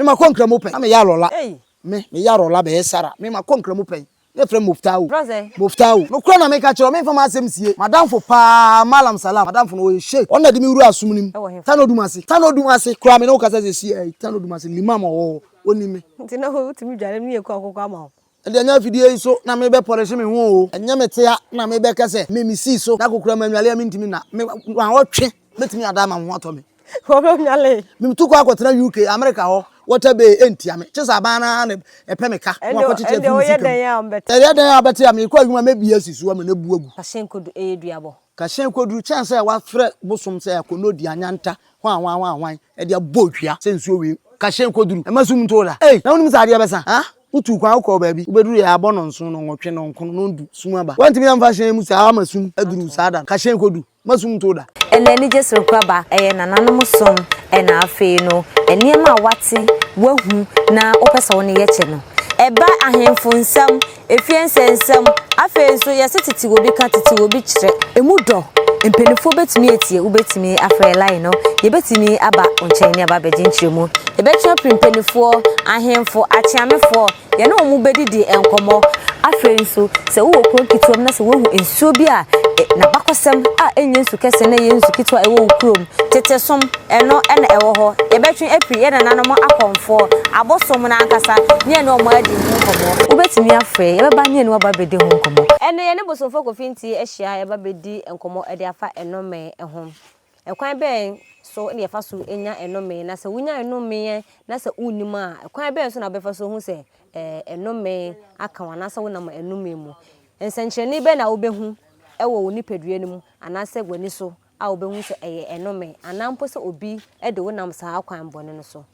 Me makɔ Nkramu pɛn, na meyɛ alɔla. Me, meyɛ arɔla bɛyɛ Sara. Me makɔ Nkramu pɛn, na yɛfrɛ me Muftahu. Muftahu. Nokorɛ na meka kyerɛ wo, memfa m'asɛm nsie. M'adamfo paa, Mallam Salam, m'adamfo no, ɔyɛ Sheikh. Ɔno na ɛde me wuraa som no mu. Tano Dumase. Tano Dumase koraa, me ne wo kasa seesei yi, Tano Dumase, Limam a ɔwɔ hɔ, ɔnim me. Nti na wotumi dware ne yɛ kɔ akokɔ ama wo. Ɛnde ɛnyɛ afidie yi so na merebɛpɔlehye me ho oo, ɛnyɛ me tea na merebɛka sɛ me mesii so na kokoram anwale a mentumi nna, me awɔtwe mɛtumi ada ama me ho atɔ me. Wɔbɛnwale. Metu kɔ akɔtena UK, America hɔ, water bay ɛntia me, kyesɛ aban no ara na ɛpɛ me ka na wakɔkyekyɛ Ɛnde afiri me woyɛ sika mu. dɛn a wɔbɛte? Ɛyɛ dɛn a wobɛte a merekɔ adwuma mɛbue asi so ama no abu agu. Kahyɛn kodu ɛyɛ duabɔ. Kahyɛn koduru kyɛn sɛ wafrɛ bosom sɛ akɔnnɔdi anyanta hwan hwan hwan hwan de abɔ otwia sɛ nsuo wei kahyɛn koduru ɛma sum nto wo da ei na wonim sɛ adeɛ bɛsa ha wotuu kwan wokɔɔ baabi wobɛduru yɛ abɔ nɔnson nɔnwɔtwe nɔnkron nɔndu sum aba woantumi amfa hyɛn mu saa ama sum aduru saa da no kahyɛn kodu ma sum nto wo da. Ɛna anigye soronko aba, ɛyɛ nananom som, ɛna afei no nneɛma a wate, wahu na wopɛ sɛ wo ne yɛ kyɛ no. Ɛba ahemfo nsɛm, efie nsɛnsɛm, afei nso yɛse tete obi ka, tete obi kyerɛ. Emu dɔ, mpaninfoɔ bɛtumi atie, wobɛtumi afrɛ line no, yɛbɛtumi aba wo nkyɛn ne aba abɛgye nkyerɛmu. Yɛbɛtwe apiri mpaninfoɔ, ahemfo, akyeamefoɔ, Yɛne wɔn bɛdidi nkɔmmɔ. Afei nso, sɛ wowɔ kuro ketewa mu na sɛ woahu nsuo bi a n'abakɔsɛm a ɛnyɛ nsu kɛse na ɛyɛ nsu ketewa a ɛwɔ wo kurom, tete som, ɛno na ɛwɔ hɔ. Yɛbɛtwe afiri yɛn nananom akɔmfoɔ, abosom no ankasa, ne yɛne wɔn adi ho nkɔmmɔ. Wobɛtumi afrɛ, yɛbɛba ne yɛne wo aba abɛdi ho nkɔmmɔ. Ɛnnɛ, yɛne Bosomfoɔ Kofi Nti ahyia a yɛreba abɛdi nkɔmmɔ de afa nnome ho. Ɛkwan bɛn so na yɛfa so nya nnome, na sɛ wunya nnome na sɛ wunnim a, ɛkwan bɛn so na wobɛfa so ahu sɛ nnome aka wo anaasɛ wonam nnome mu? Nsɛnkyerɛnne bɛn na wubehu wɔ wo nipadua no mu anaasɛ w'ani so a wubehu sɛ ɛyɛ nnome anaa mpo sɛ obi de wo nam saa kwan bɔne no so?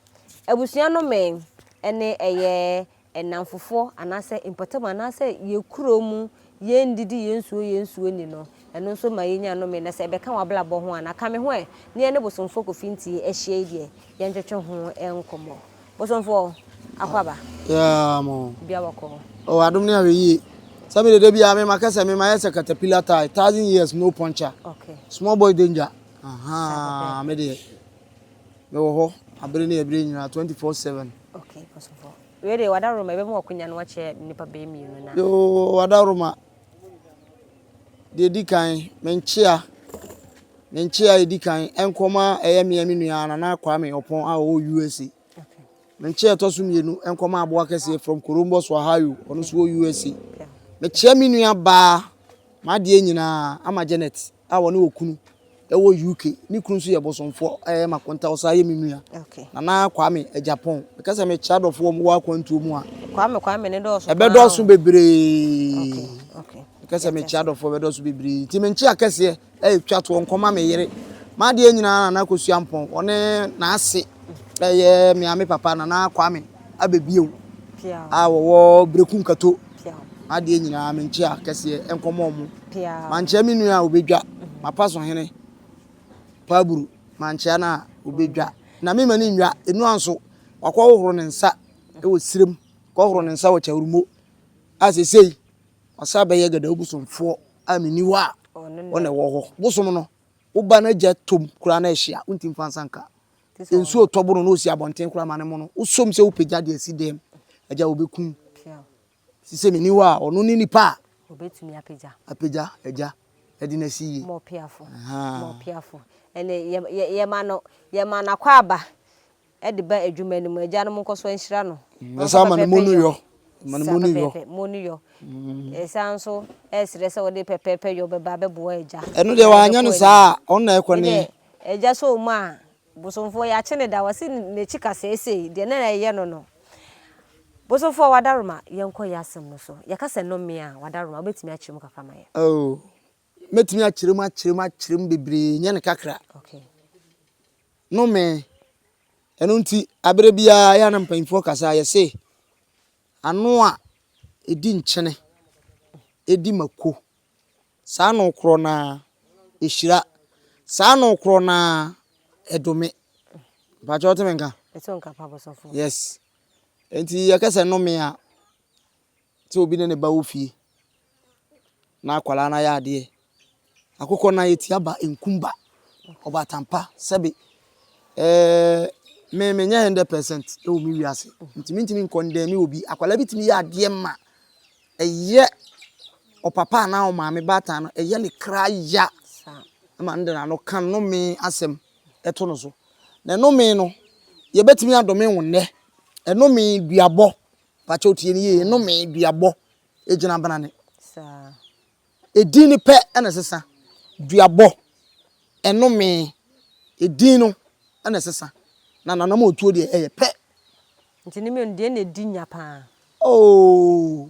Abusua nnome ne ɛyɛ nnamfofoɔ anaasɛ mpɔtam anaasɛ yɛn kuro mu yɛndidi yɛn nsuo yɛn nsuo nni no, ɛno nso ma yɛnya nnome. Na sɛ ɛbɛka w'abrabɔ ho a, na ka me ho ɛ, ne yɛne Bosomfoɔ Kofi Ntie ahyia yi deɛ, yɛntwetwe ho nkɔmmɔ. Bosomfoɔ, Akwaaba. Yeah, mo. Bia bɔkɔɔ. Oh, adom ne ahwɛyie. Sɛ me dede biara me ma kɛsɛ me ma yɛ sɛ caterpillar tie, thousand years no puncture. Okay. Small boy danger. Aha, me deɛ. Me wɔ hɔ abere ne abere nyinaa 24/7. Okay, Bosomfoɔ. Wei deɛ wadaworoma yɛbɛma wakonya no wakyɛ nnipa bɛyɛ mmienu na. Yoo wadaworoma deɛ di kan me nkyea me nkyea edi kan nkɔma ɛyɛ mmea me nua Nana Kwame Ɔpɔn a ɔwɔ USA. Me nkyea ɛtɔ so mmienu nkɔma aboa kɛseɛ from Columbus Ohio ɔno nso wɔ USA. Mekyea me nua baa m'adeɛ nyinaa ama Janet a ɔne okunu ɛwɔ UK ne kunu nso yɛ bosomfoɔ ɛyɛ Makonta ɔsan yɛ me nua Nana Kwame Agyapong meka sɛ mekyɛ adɔfoɔ wɔn wɔ akwantuo mu a Kwame Kwame ne dɔɔso ɛbɛdɔɔso bebree meka sɛ mekyɛ adɔfoɔ bɛdɔɔso bebree nti menkye akɛseɛ ɛyɛ twa toɔ nkɔma me yere m'adeɛ nyinaa Nana Akosua Mpɔn ɔne n'ase ɛyɛ me ame papa Nana Kwame abɛbiew a wɔwɔ Breku Nkato m'adeɛ nyinaa menkye akɛseɛ nkɔma ɔmo Mankyea me nua a ɔbɛdwa, m'apaso hene, Paaburu, mankyea no a ɔbɛdwa. Na me ma no nnwa, Enua nso, wakɔhohoro ne nsa wɔ sirem, kɔhohoro ne nsa wɔ Kyawurmo, a seesei wasan abɛyɛ Gadawu bosomfoɔ a menni hɔ a ɔna ɛwɔ hɔ. Bosom no, wo ba no agya tom koraa na ɛhye a, wontumi mfa nsa nka. Nsuo tɔ bono na ɔsi abɔnten koraa ma no mono. Wosom sɛ wopɛ gya de asi dɛm, agya wɔbɛkum. Sɛ menni hɔ a, ɔno ne nipa a. Obetumi apagya. Apagya agya de no asi yie. Ma ɔpeafo. Ma ɔpeafo. Ɛnne yɛ yɛ yɛma no yɛma no akwaaba de ba adwuma no mu. Agya no monkɔ so nhyira no. Ɛsan ma no mo no yɔ. Ma no mo no yɔ. Mo no yɔ. Ɛsan nso ɛsrɛ sɛ wɔde pɛpɛɛpɛ yɔ bɛba abɛboa agya. Ɛno deɛ wanyɛ no saa a, ɔno na ɛkɔ ne. Agya sɛ ɔmu a, Bosomfoɔ yɛakye no da wɔse n'akyi kasɛɛ sei deɛ na ɛyɛ no no Bosomfoɔ wadaroma yɛnkɔ yɛ asɛm no so yɛka sɛ nnome a wadaroma wobɛtumi akyerɛ mu kakra ma yɛn. Oh mɛtumi akyerɛ mu akyerɛ mu akyerɛ mu bebree nyɛ no kakra. Okay. Nnome ɛno nti aberɛ biara yɛ a na mpanyinfoɔ kasa yɛse ano a ɛdi nkyene ɛdi mako Saa ano korɔ no ara, ɛhyira. Saa ano korɔ no ara, ɛdome. Mpakyɛ wote me nka? Mete wo nka pa bosomfo. Yes. Nti yɛka sɛ nnome a, sɛ obi ne ne ba wɔ fie na akwadaa no ayɛ adeɛ. Akokɔ no ayɛ tia ba, nkum ba. Ɔbaatan pa, sɛbe. Ɛɛ. Me menyɛ 100% wɔ me wiase nti mentumi nkɔndɛmi obi. Akwadaa bi tumi yɛ adeɛ ma ɛyɛ ɔpapa anaa ɔmaame baatan no ɛyɛ ne kra ya ma no de n'ano ka nnome asɛm ɛto no so. Na nnome no yɛbɛtumi adome wo nnɛ. Nnome duabɔ pakyɛw tie no yie nnome duabɔ egyina benane. Edin no pɛ na ɛsesa. Duabɔ, ɛnome, edin no na ɛsesa. Na nanam a otuo deɛ ɛyɛ pɛ. Nti ne mmienu deɛ na edi nya paa. Oh,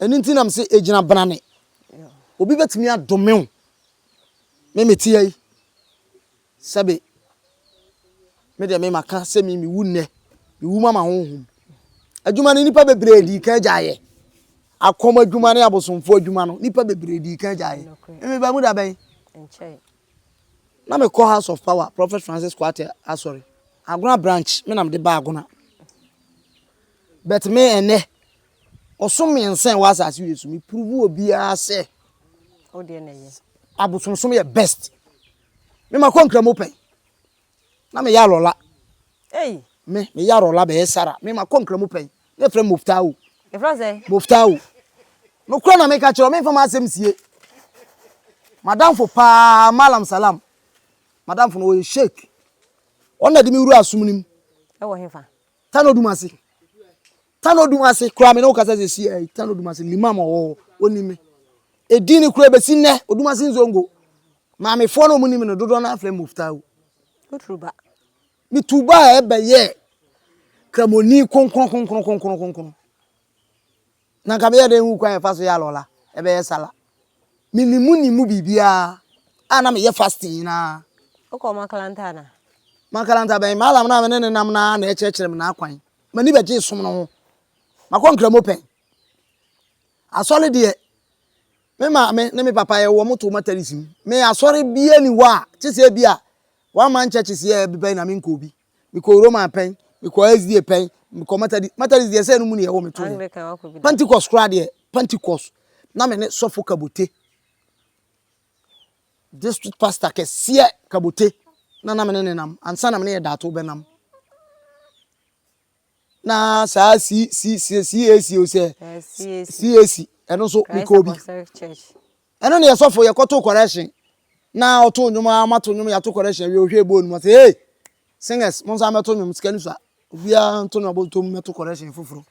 ɛno nti na mese egyina benane. Obi bɛtumi adome wo. Me mete ha yi, Sɛbe, me deɛ me maka sɛ me mewu nnɛ, mewu ma m'ahonhom. Adwuma no nnipa bebree dii kan gyaeɛ. Akɔm adwuma ne abosomfoɔ adwuma no, nnipa bebree dii kan gyaeɛ. Me meba mu da bɛn? Na mekɔ House of Power, Prophet Francis Kwate asɔre. Agona branch, me na mede ba Agona. But me ɛnɛ, ɔsom mmiɛnsa ɛwɔ asase wei so, me prove obiara sɛ abosomsom yɛ best. Me ma kɔ nkramu pɛn. Na me yɛ alɔla. Ei. Me me yɛ alɔla bɛyɛ sara. Me ma kɔ nkramu pɛn. Ne frɛ Moftawu. Efrɛ sɛ? Moftawu. No kura na me ka kyerɛ me nfa ma asɛm sie. Madamfo paa Malam Salam. Madamfo no ɔyɛ sheik. Ɔno na de me wura asum nim. Ɛwɔ hefa? Tano Dumase. Tano Dumase koraa me ne wo kasa sɛsi ɛyi Tano Dumase limam ɔwɔ hɔ onim me. Edin no koraa ebesi nnɛ Odumase Nzongo. Maamefoɔ no wɔn nim no dodoɔ no afrɛ Muftawu. Woturu ba. Metu ba a ɛbɛyɛ kramoni kronkron kronkron kronkron kronkron. Na nka meyɛ dɛn hu kwan a yɛfa so yɛ alɔla ɛbɛyɛ sala. Menim mu nim mu biribiara a na meyɛ fasting nyinaa. Wokɔ makalanta ana? Makalanta bɛn? Malam no a me ne ne nam no ara na ɛkyerɛkyerɛ me n'akwan. M'ani bɛgyee som no ho. Makɔ Nkramo pɛn. Asɔre deɛ, me maame ne me papa yɛwɔ wɔn too Methodist mu. Me asɔre biara ni hɔ a, kye sɛ ebi a one man churches yɛ bi pɛn na menkɔɔ bi. Mekɔɔ Roman pɛn, mekɔɔ SDA pɛn, mekɔɔ Methodist. Methodist deɛ sɛ ɛno mu na yɛwɔ me too yɛ. Pentecost koraa deɛ, Pentecost na me ne sɔfo Kabote, district pastor kɛseɛ Kabote na na me ne ne nam ansa na me ne yɛ daato bɛnam. Na saa C C C CAC o sɛ CAC ɛno nso mekɔɔ bi. Ɛno ne yɛsɔfo yɛkɔto correction na ɔto nnwom a mato nnwom yɛato correction awie ɔhwɛ ɛbɔɔ no mu ɔsɛ hey singers mo nsa mɛto nnwom sika no sua obiara nto nnwom abɔtɔ mu mɛto correction foforɔ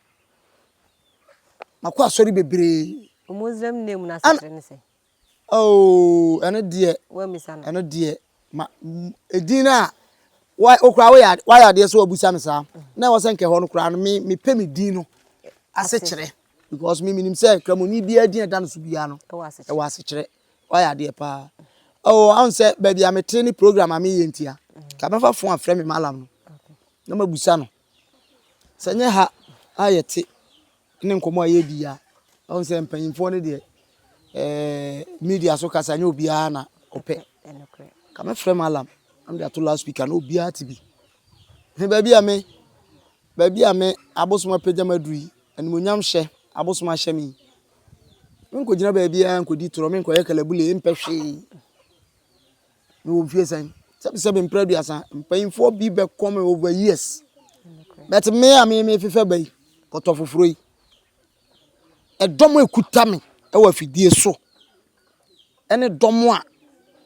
makɔ asɔre bebree. Muslim name no asekyerɛ ne sɛ. Oh, ɛno deɛ, ɛno deɛ, ma edin no a wokora woyɛ wayɛ adeɛ sɛ wabusa me saa na ɛwɔ sɛ nkɛ hɔ no koraa no me mepɛ me din no asekyerɛ because me menim sɛ kramoni biara din ɛda no so biara no ɛwɔ asekyerɛ wayɛ adeɛ paa oh ahun sɛ baabi a mete ne program a meyɛ ntia ka mɛfa fon afrɛ me malam no na mabusa no sɛ nyɛ ha a yɛte ne nkɔmmɔ a yɛredi a, ɔhu sɛ mpanyinfoɔ no deɛ ɛɛ media so kasa nyɛ obiara na ɔpɛ. Ka mɛfrɛ malam na mede ato loudspeaker na obiara te bi. Hwɛ baabi a me baabi a me abosom apagya me aduru yi, animuonyam hyɛ abosom ahyɛ me yi. Menkɔgyina baabiara nkɔdi torɔ, menkɔyɛ kalabule, mpɛ hwee. Mewɔ mfie sɛn? Sɛbisɛbi mpere aduasa. Mpanyinfoɔ bi bɛkɔ me over years. But me a me me fefɛ ba yi, kɔtɔ foforɔ yi. Ɛdɔm a ekuta me ɛwɔ afidie so ɛne dɔm a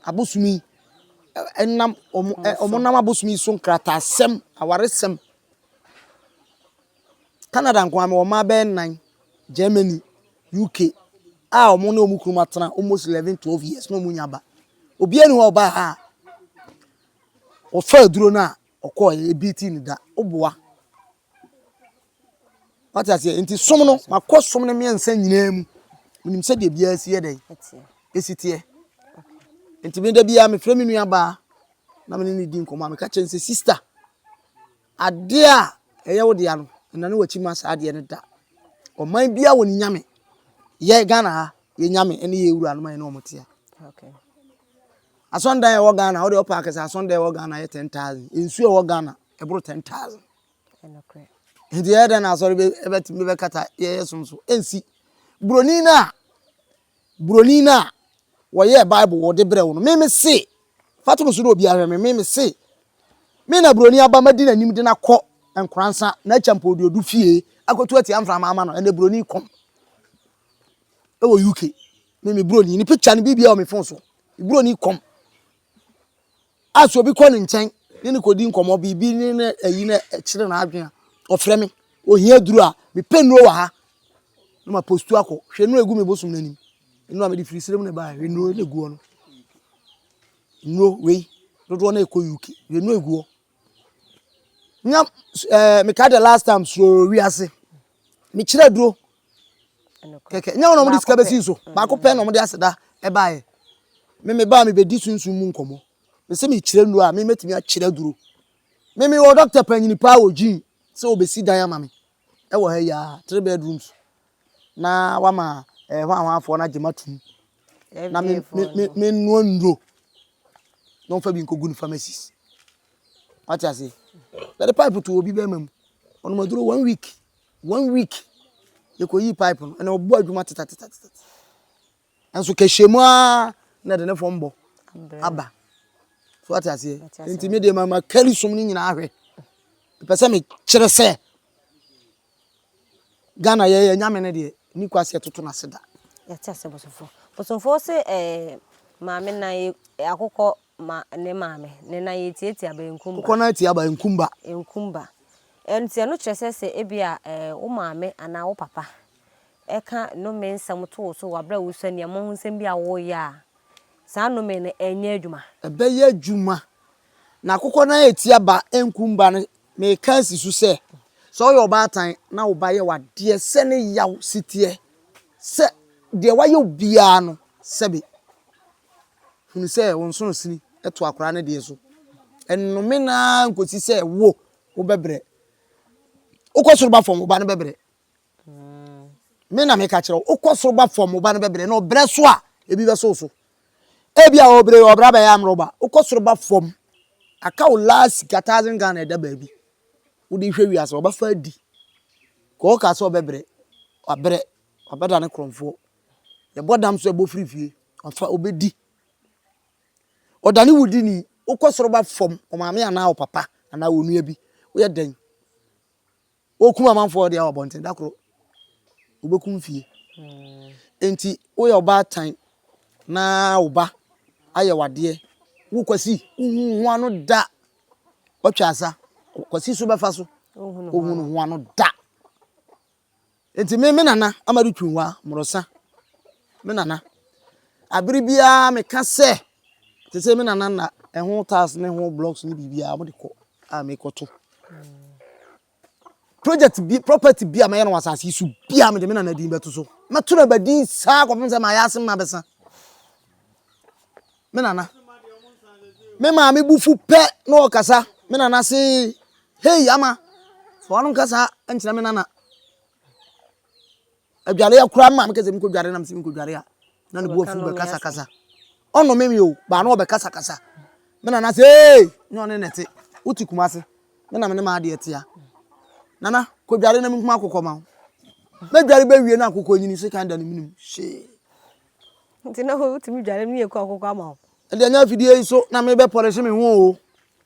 abosom yi ɛnam wɔn wɔn nam abosom yi so nkrataasɛm, awaresɛm. Canada nko ara mewɔ mmaa bɛyɛ nnan, Germany, UK a wɔn ne wɔn kurom atena almost 11, 12 years na wɔn nya ba. Obiara ni hɔ a ɔbaa ha a ɔfa aduro no a ɔkɔɔ ebi ti ne da woboa. Wate aseɛ nti som no makɔ som no mmiɛnsa nyinaa mu menim sɛdeɛ biara si yɛ dɛn esi teɛ. Nti me da biara mefrɛ me nua baa na me ne no di nkɔmmɔ a meka kyerɛ no sɛ sister Adeɛ a ɛyɛ wo dea no, nnane w'akyi mma saa adeɛ no da. Ɔman biara wɔ ne nyame. Yɛ Ghana ha, yɛ nyame ne yɛ wuranom a yɛne wɔn te ha. Asɔndan a ɛwɔ Ghana, wode ɔpa akɛsɛ asɔndan a ɛwɔ Ghana yɛ 10,000. Nsuo a ɛwɔ Ghana, ɛboro 10,000. Nti ɛyɛ dɛn na asɔre bɛtumi bɛkata yɛyɛ som so? Ɛnsi. Buroni no a Buroni no a wɔyɛɛ Bible wɔde brɛ wo no, me me se, fa to me so na obiara hwɛ me, me me se, Me na buroni aba madi n'anim de no akɔ Nkoransa na akya mpɔɔduodu fie akɔtu atia mframa ama no. Ɛnɛ buroni kɔm ɛwɔ UK. Me me buroni ne picture ne biribiara wɔ me phone so. Me buroni kɔm. A sɛ obi kɔ ne nkyɛn ne no kɔdi nkɔmmɔ biribi ne ne ayi na ɛkyerɛ n'adwene a, ɔfrɛ me. Ohia duro a, mepɛ nnuro wɔ ha na ma postu akɔ. Hwɛ nnuro egu me bosom n'anim. Nnuro a mede firi serem na ɛbaeɛ. Hwɛ nnuro na egu hɔ no. Nnuro wei dodoɔ na ɛkɔ UK. Hwɛ nnuro egu hɔ. Nya ɛɛ meka the last time soro wiase. Mekyerɛ duro kɛkɛ. Nyɛ wɔn na wɔde sika bɛsi so. Baako pɛ na wɔde aseda ɛbaeɛ. Me me baa mebɛdi sunsum mu nkɔmmɔ. Mese mekyerɛ nnuro a me mɛtumi akyerɛ duro. Me mewɔ dɔkta panyini paa wɔ gyin sɛ ɔbɛsi dan ama me ɛwɔ ha yi ara, three bedrooms na wama ɛɛ hwanhwanfoɔ no agye matum na me me me mennoa nnuro na ɔmfa bi nkɔgu ne pharmacies. Wate ase? Yɛde pipe to obi bɛrima mu. Ɔnom aduro one week. One week. Yɛkɔyii pipe no ɛna ɔbɔ adwuma tetatetateta. Nso kɛhyɛ mu ara na ɛde ne fam bɔ aba. So wate aseɛ? Nti me deɛ ma ma kari som no nyinaa hwɛ. Mepɛ sɛ mekyerɛ sɛ Ghana yɛ yɛ nyame no deɛ ni kwa sɛ yɛtoto no ase da. Yɛte ase bosomfoɔ. Bosomfoɔ se eh, maame nan yɛ akokɔ ma ne maame ne nan yɛ tiatia ba nkum ba. Akokɔ nan tia ba nkum ba. Nkum ba. Nti ɛno kyerɛ sɛ sɛ ebi a eh, wo maame anaa wo papa ɛka nnome nsɛm to wo so wɔ aberɛ a wosua nneɛma ho nsɛm bi a woreyɛ a, saa nnome no ɛnyɛ adwuma. Ɛbɛyɛ adwuma. Na akokɔ nan ɛtia ba nkum ba no Mereka asi so sɛ, sɛ woyɛ ɔbaatan na wo ba yɛ wo adeɛ sɛ ne yaw si teɛ, sɛ deɛ wayɛ wo biara no, sɛbe, hunu sɛ wo nsono sini to akwadaa no deɛ so. Nnome no ara nkɔsi sɛ wo, wobɛbrɛ. Wokɔ soro ba fam, wo ba no bɛbrɛ. Me na meka kyerɛ wo, wokɔ soro ba fam, wo ba no bɛbrɛ. Na ɔbrɛ so a, ebi bɛso wo so. Ebi a ɔbrɛ ɔbrɛ abɛyɛ amrɔba. Wokɔ soro ba fam, aka wo last sika thousand Ghana ɛda baabi. Wode hwɛ wiase, ɔbɛfa adi. Ka ɔka sɛ ɔbɛbrɛ, wabrɛ, wabɛda ne korɔmfoɔ. Yɛbɔ dam so ɛbɔ firi fie, wafa ɔbɛdi. Ɔdane wo dini, wokɔ soro ba fam, ɔmaame anaa ɔpapa anaa onua bi, woyɛ dɛn? Wokum amanfoɔ deɛ wɔ abɔnten da koro wobɛkum fie. Nti woyɛ ɔbaatan na wo ba ayɛ wadeɛ wo kwasi wohu ho ano da watwa asa kwasi so bɛfa so wohu no ho ano da. Nti me me nana Amadu Twunwa Mmorosa me nana abere biara meka sɛ te sɛ me nana na ɛho tiles ne ho blocks ne biribiara wɔde kɔ a mekɔto. Project bi property bi a mɛyɛ no wɔ asase yi so biara mede me nana din bɛto so. Mɛto no abadin saa kɔpem sɛ mayɛ ase ma bɛsa. Me nana. Me maame bu fu pɛ na ɔkasa. Me nana se, hei ama, fa w'ano nkasa nkyerɛ me nana. Adwareɛ koraa me maame kasa mi kɔdware na mese me kɔdware a na ne bu afu bɛkasakasa. Ɔnnome me o, baa na ɔbɛkasakasa. Me nana se, hey, nyɛ ɔne na ɛte, wote Kumase, me na me ne m'adeɛ tea. Nana, kɔdware na menkum akokɔ ma wo. Mɛdware bɛwie na akokɔ nyini sekan da ne menim hyee. Nti na wotumi dware no yɛ ku akokɔ ama wo. Ɛnde ɛnyɛ afidie yi so na mebɛpɔlehye me ho o.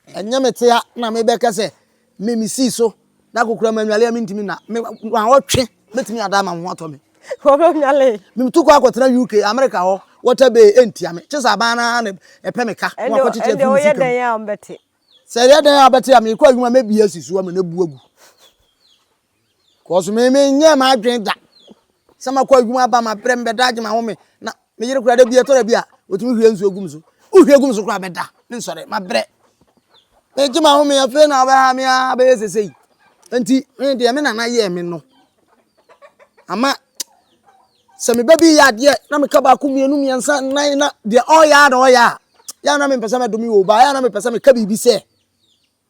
Ɛnyɛ me tea na mebɛka sɛ me mesii so na kokora manwale a mentumi nna. Me wɔtwe mɛtumi ada ama me ho atɔ me. Wɔbɛnwale. Metu kɔ akɔtena UK, America hɔ, water bay ɛntia me. Kye sɛ aban no ara na ɛpɛ me ka na wakɔkyekyɛ afiri me sika mu. Ɛnde woyɛ dɛn a wɔbɛte? Sɛ ɛyɛ dɛn a wɔbɛte a mekɔ adwuma mɛbie asi so ama no abu agu. Cause me me nyɛ m'adwene da sɛ makɔ adwuma aba mabrɛ mbɛda agye m'ahome na me yere koraa da bi ɛtɔ da bi a otumi hwie nsuo gu me so wohwie gu me so koraa mɛda me nsɔre mabrɛ megye m'ahome afei na ɔbɛha me a bɛyɛ sesei nti me deɛ me nana yɛɛ me no ama sɛ me ba bi yɛ adeɛ na meka baako mmienu mmiɛnsa nnan na deɛ ɔyɛ a na ɔyɛ a yɛ a na mempɛ sɛ mɛdome wɔ ba yɛ a na mepɛ sɛ meka biribi sɛ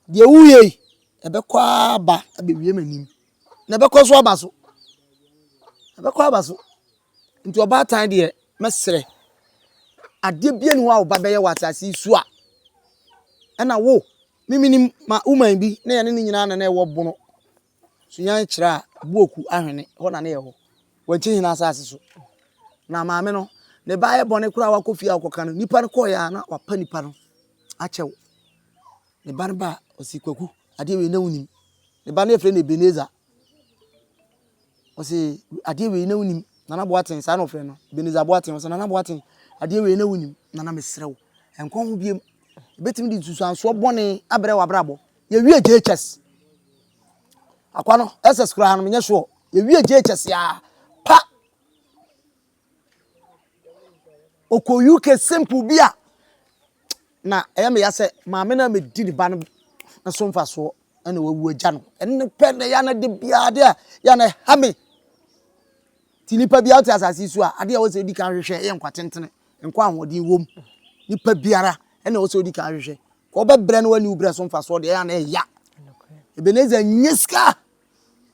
Deɛ woreyɛ yi, ɛbɛkɔ ara aba abɛwie m'anim. Na ɛbɛkɔ so aba so. Ɛbɛkɔ aba so. Nti ɔbaatan deɛ, mɛsrɛ. Adeɛ biara nni hɔ a wo ba bɛyɛ wɔ asase yi so a, ɛna wo, me menim ma woman bi na yɛne ne nyinaa na na ɛwɔ bono. Sunyani kyerɛ a, Buoku Ahwene, hɔ na na yɛwɔ. Wankyi hene asase so. Na maame no, ne ba ayɛ bɔne koraa a wakɔ fie a ɔkɔka no, nipa no kɔeɛ a na wapa nipa no akyɛw. Ne ba no ba a, Ɔsi Kwaku, adeɛ wei na wonim. Ne ba no yɛfrɛ no Ebenezer. Ɔsi adeɛ wei na wonim. Nana Boateng, saa na ɔfrɛ no. Ebenezer Boateng. Ɔsi Nana Boateng, adeɛ wei na wonim. Nana mesrɛ wo, nkɔ ho biem. Ebetumi de nsusuansoɔ bɔne abrɛ w'abrabɔ. Yɛwie JHS. Akwa no, SS koraa no menyɛ sure. Yɛwie JHS a, pa! Ɔkɔ UK simple bi a, na ɛyɛ me ya sɛ maame no a medi ne ba no so mfasoɔ ɛna wawu agya no. Ɛno pɛ na ɛyɛ na de biara de a yɛ na ɛha me. Ti nipa biara te asase yi so a, adeɛ a ɛwɔ sɛ odi kan hwehwɛ yɛ nkwa tentene, nkwa ahoɔden wom. Nipa biara ɛna ɛwɔ sɛ odi kan hwehwɛ. Ka ɔbɛbrɛ no wani wo brɛ so mfasoɔ deɛ ɛyɛ na ɛya. Ebenezer nyɛ sika.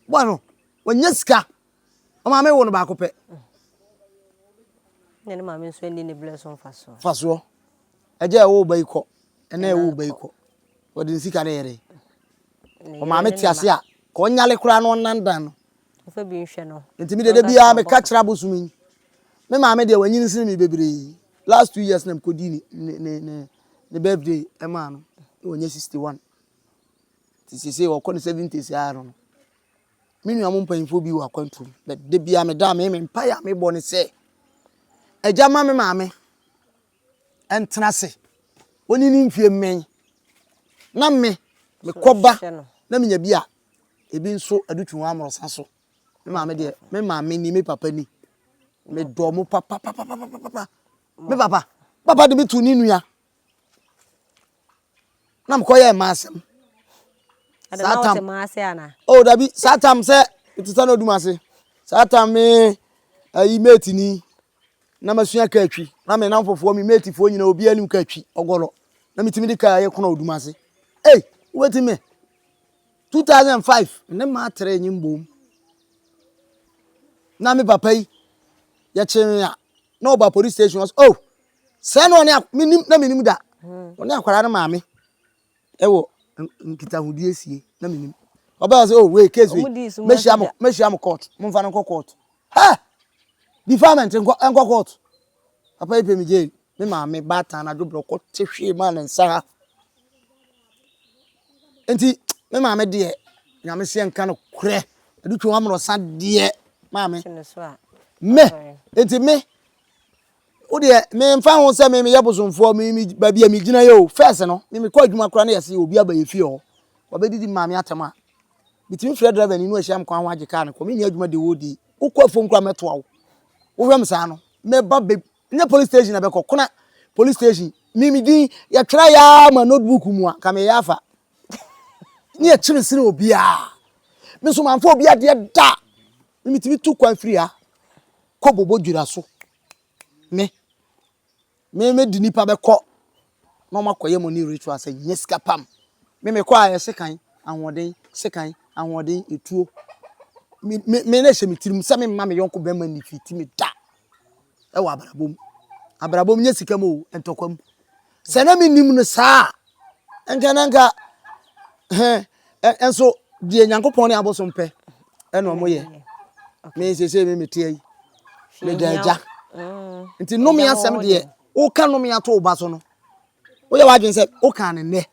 Bɔ no, wɔnyɛ sika. Ɔmaame wo no baako pɛ. Na ne maame nso ani ne brɛ so mfasoɔ. Fasoɔ. Ɛgya ɛwɔ ba yi kɔ. Ɛna ɛwɔ ba yi kɔ. Wɔde ne sika no yɛ dɛ. Ɔmaame te ase a, ka ɔnyale koraa na ɔnandan no. Ɔfa bi nhwɛ no. Nti me dede biara meka kyerɛ abosom yi. Me maame deɛ wanyini sene me bebree. Last 2 years na mekɔdii ne ne ne ne ne birthday ɛmaa no. Na wanya 61. Nti seesei ɔkɔ ne 70s ara no. Me nua mo mpanyinfoɔ bi wɔ akwantuo mu. But da biara meda a me me mpaeɛ a mebɔ ne sɛ agya ma me maame ɛntena ase. Ɔnyi ne mfie mmɛn. Na me mekɔba na menya bi a ebi nso adutwi wɔn amorɔsa so. Me maame deɛ me maame ni me papa ni. Medɔ mo papapapapapa. Me papa papa de me tu ne nua. Na mekɔyɛɛ mmaa asɛm. Saa tam oh dabi saa tam sɛ te sɛ na odum ase. Saa tam me ayi mate ni na masua kaa twi na me namfofoɔ me matefoɔ nyina obi anim kaa twi ɔgɔlɔ na metumi de kaa yɛ kono odum ase. Ei wobɛtumi me 2005 ne maa tere nye mbom na me papa yi yɛkyee me a na ɔba police station ɔsɛ oh sɛ na ɔne menim na menim da ɔne akwadaa no maame ɛwɔ nkitahodie sie na menim ɔbɛyɛ sɛ oh wei case wei mɛhyia mo mɛhyia mo court momfa no nkɔ court ha defilement nkɔ nkɔ court papa yi pɛ me jail me maame baatan anadwo berɛ ɔkɔ te hwee maa ne nsa ha nti me maame deɛ nyame seɛ nka no korɛ ɛde twe wɔn amorɔsa deɛ maame me nti me wo deɛ memfa ho sɛ me meyɛ bosomfoɔ me me baabi a megyina yɛ o first no me mekɔ adwuma koraa na yɛse obi aba yɛ fie hɔ wabɛdidi maame atɛm a metumi frɛ driver ni no ahyia me kwan ho agye kaa no kɔ menni adwuma de wɔ di wokɔ afuom koraa mɛtoa wo wohwɛ me saa no mɛba bɛ nyɛ police station na bɛkɔ kona police station me me din yɛtwerɛ yɛ ma notebook mu a nka meyɛ afa ne yɛkyere sene obiara me nso mamfa obi adeɛ da me metumi tu kwan firi ha kɔ bobo dwira so me me me di nipa bɛkɔ na wɔn akɔyɛ money ritual sɛ nyɛ sika pam me me kɔ a yɛ sekan ahoɔden sekan ahoɔden etuo me me me na ɛhyɛ me tirim sɛ me mma me yɔnko bɛrima ni fi ti me da ɛwɔ abrabɔ mu abrabɔ mu nyɛ sika mu o ntɔkwa mu sɛ na me nim no saa nka na nka hɛn nso deɛ nyankopɔn ne abosom pɛ ɛna ɔmo yɛ me sese me mete ayi meda agya nti nnome asɛm deɛ woka nnome ato wo ba so no woyɛ w'adwene sɛ woka ne nnɛ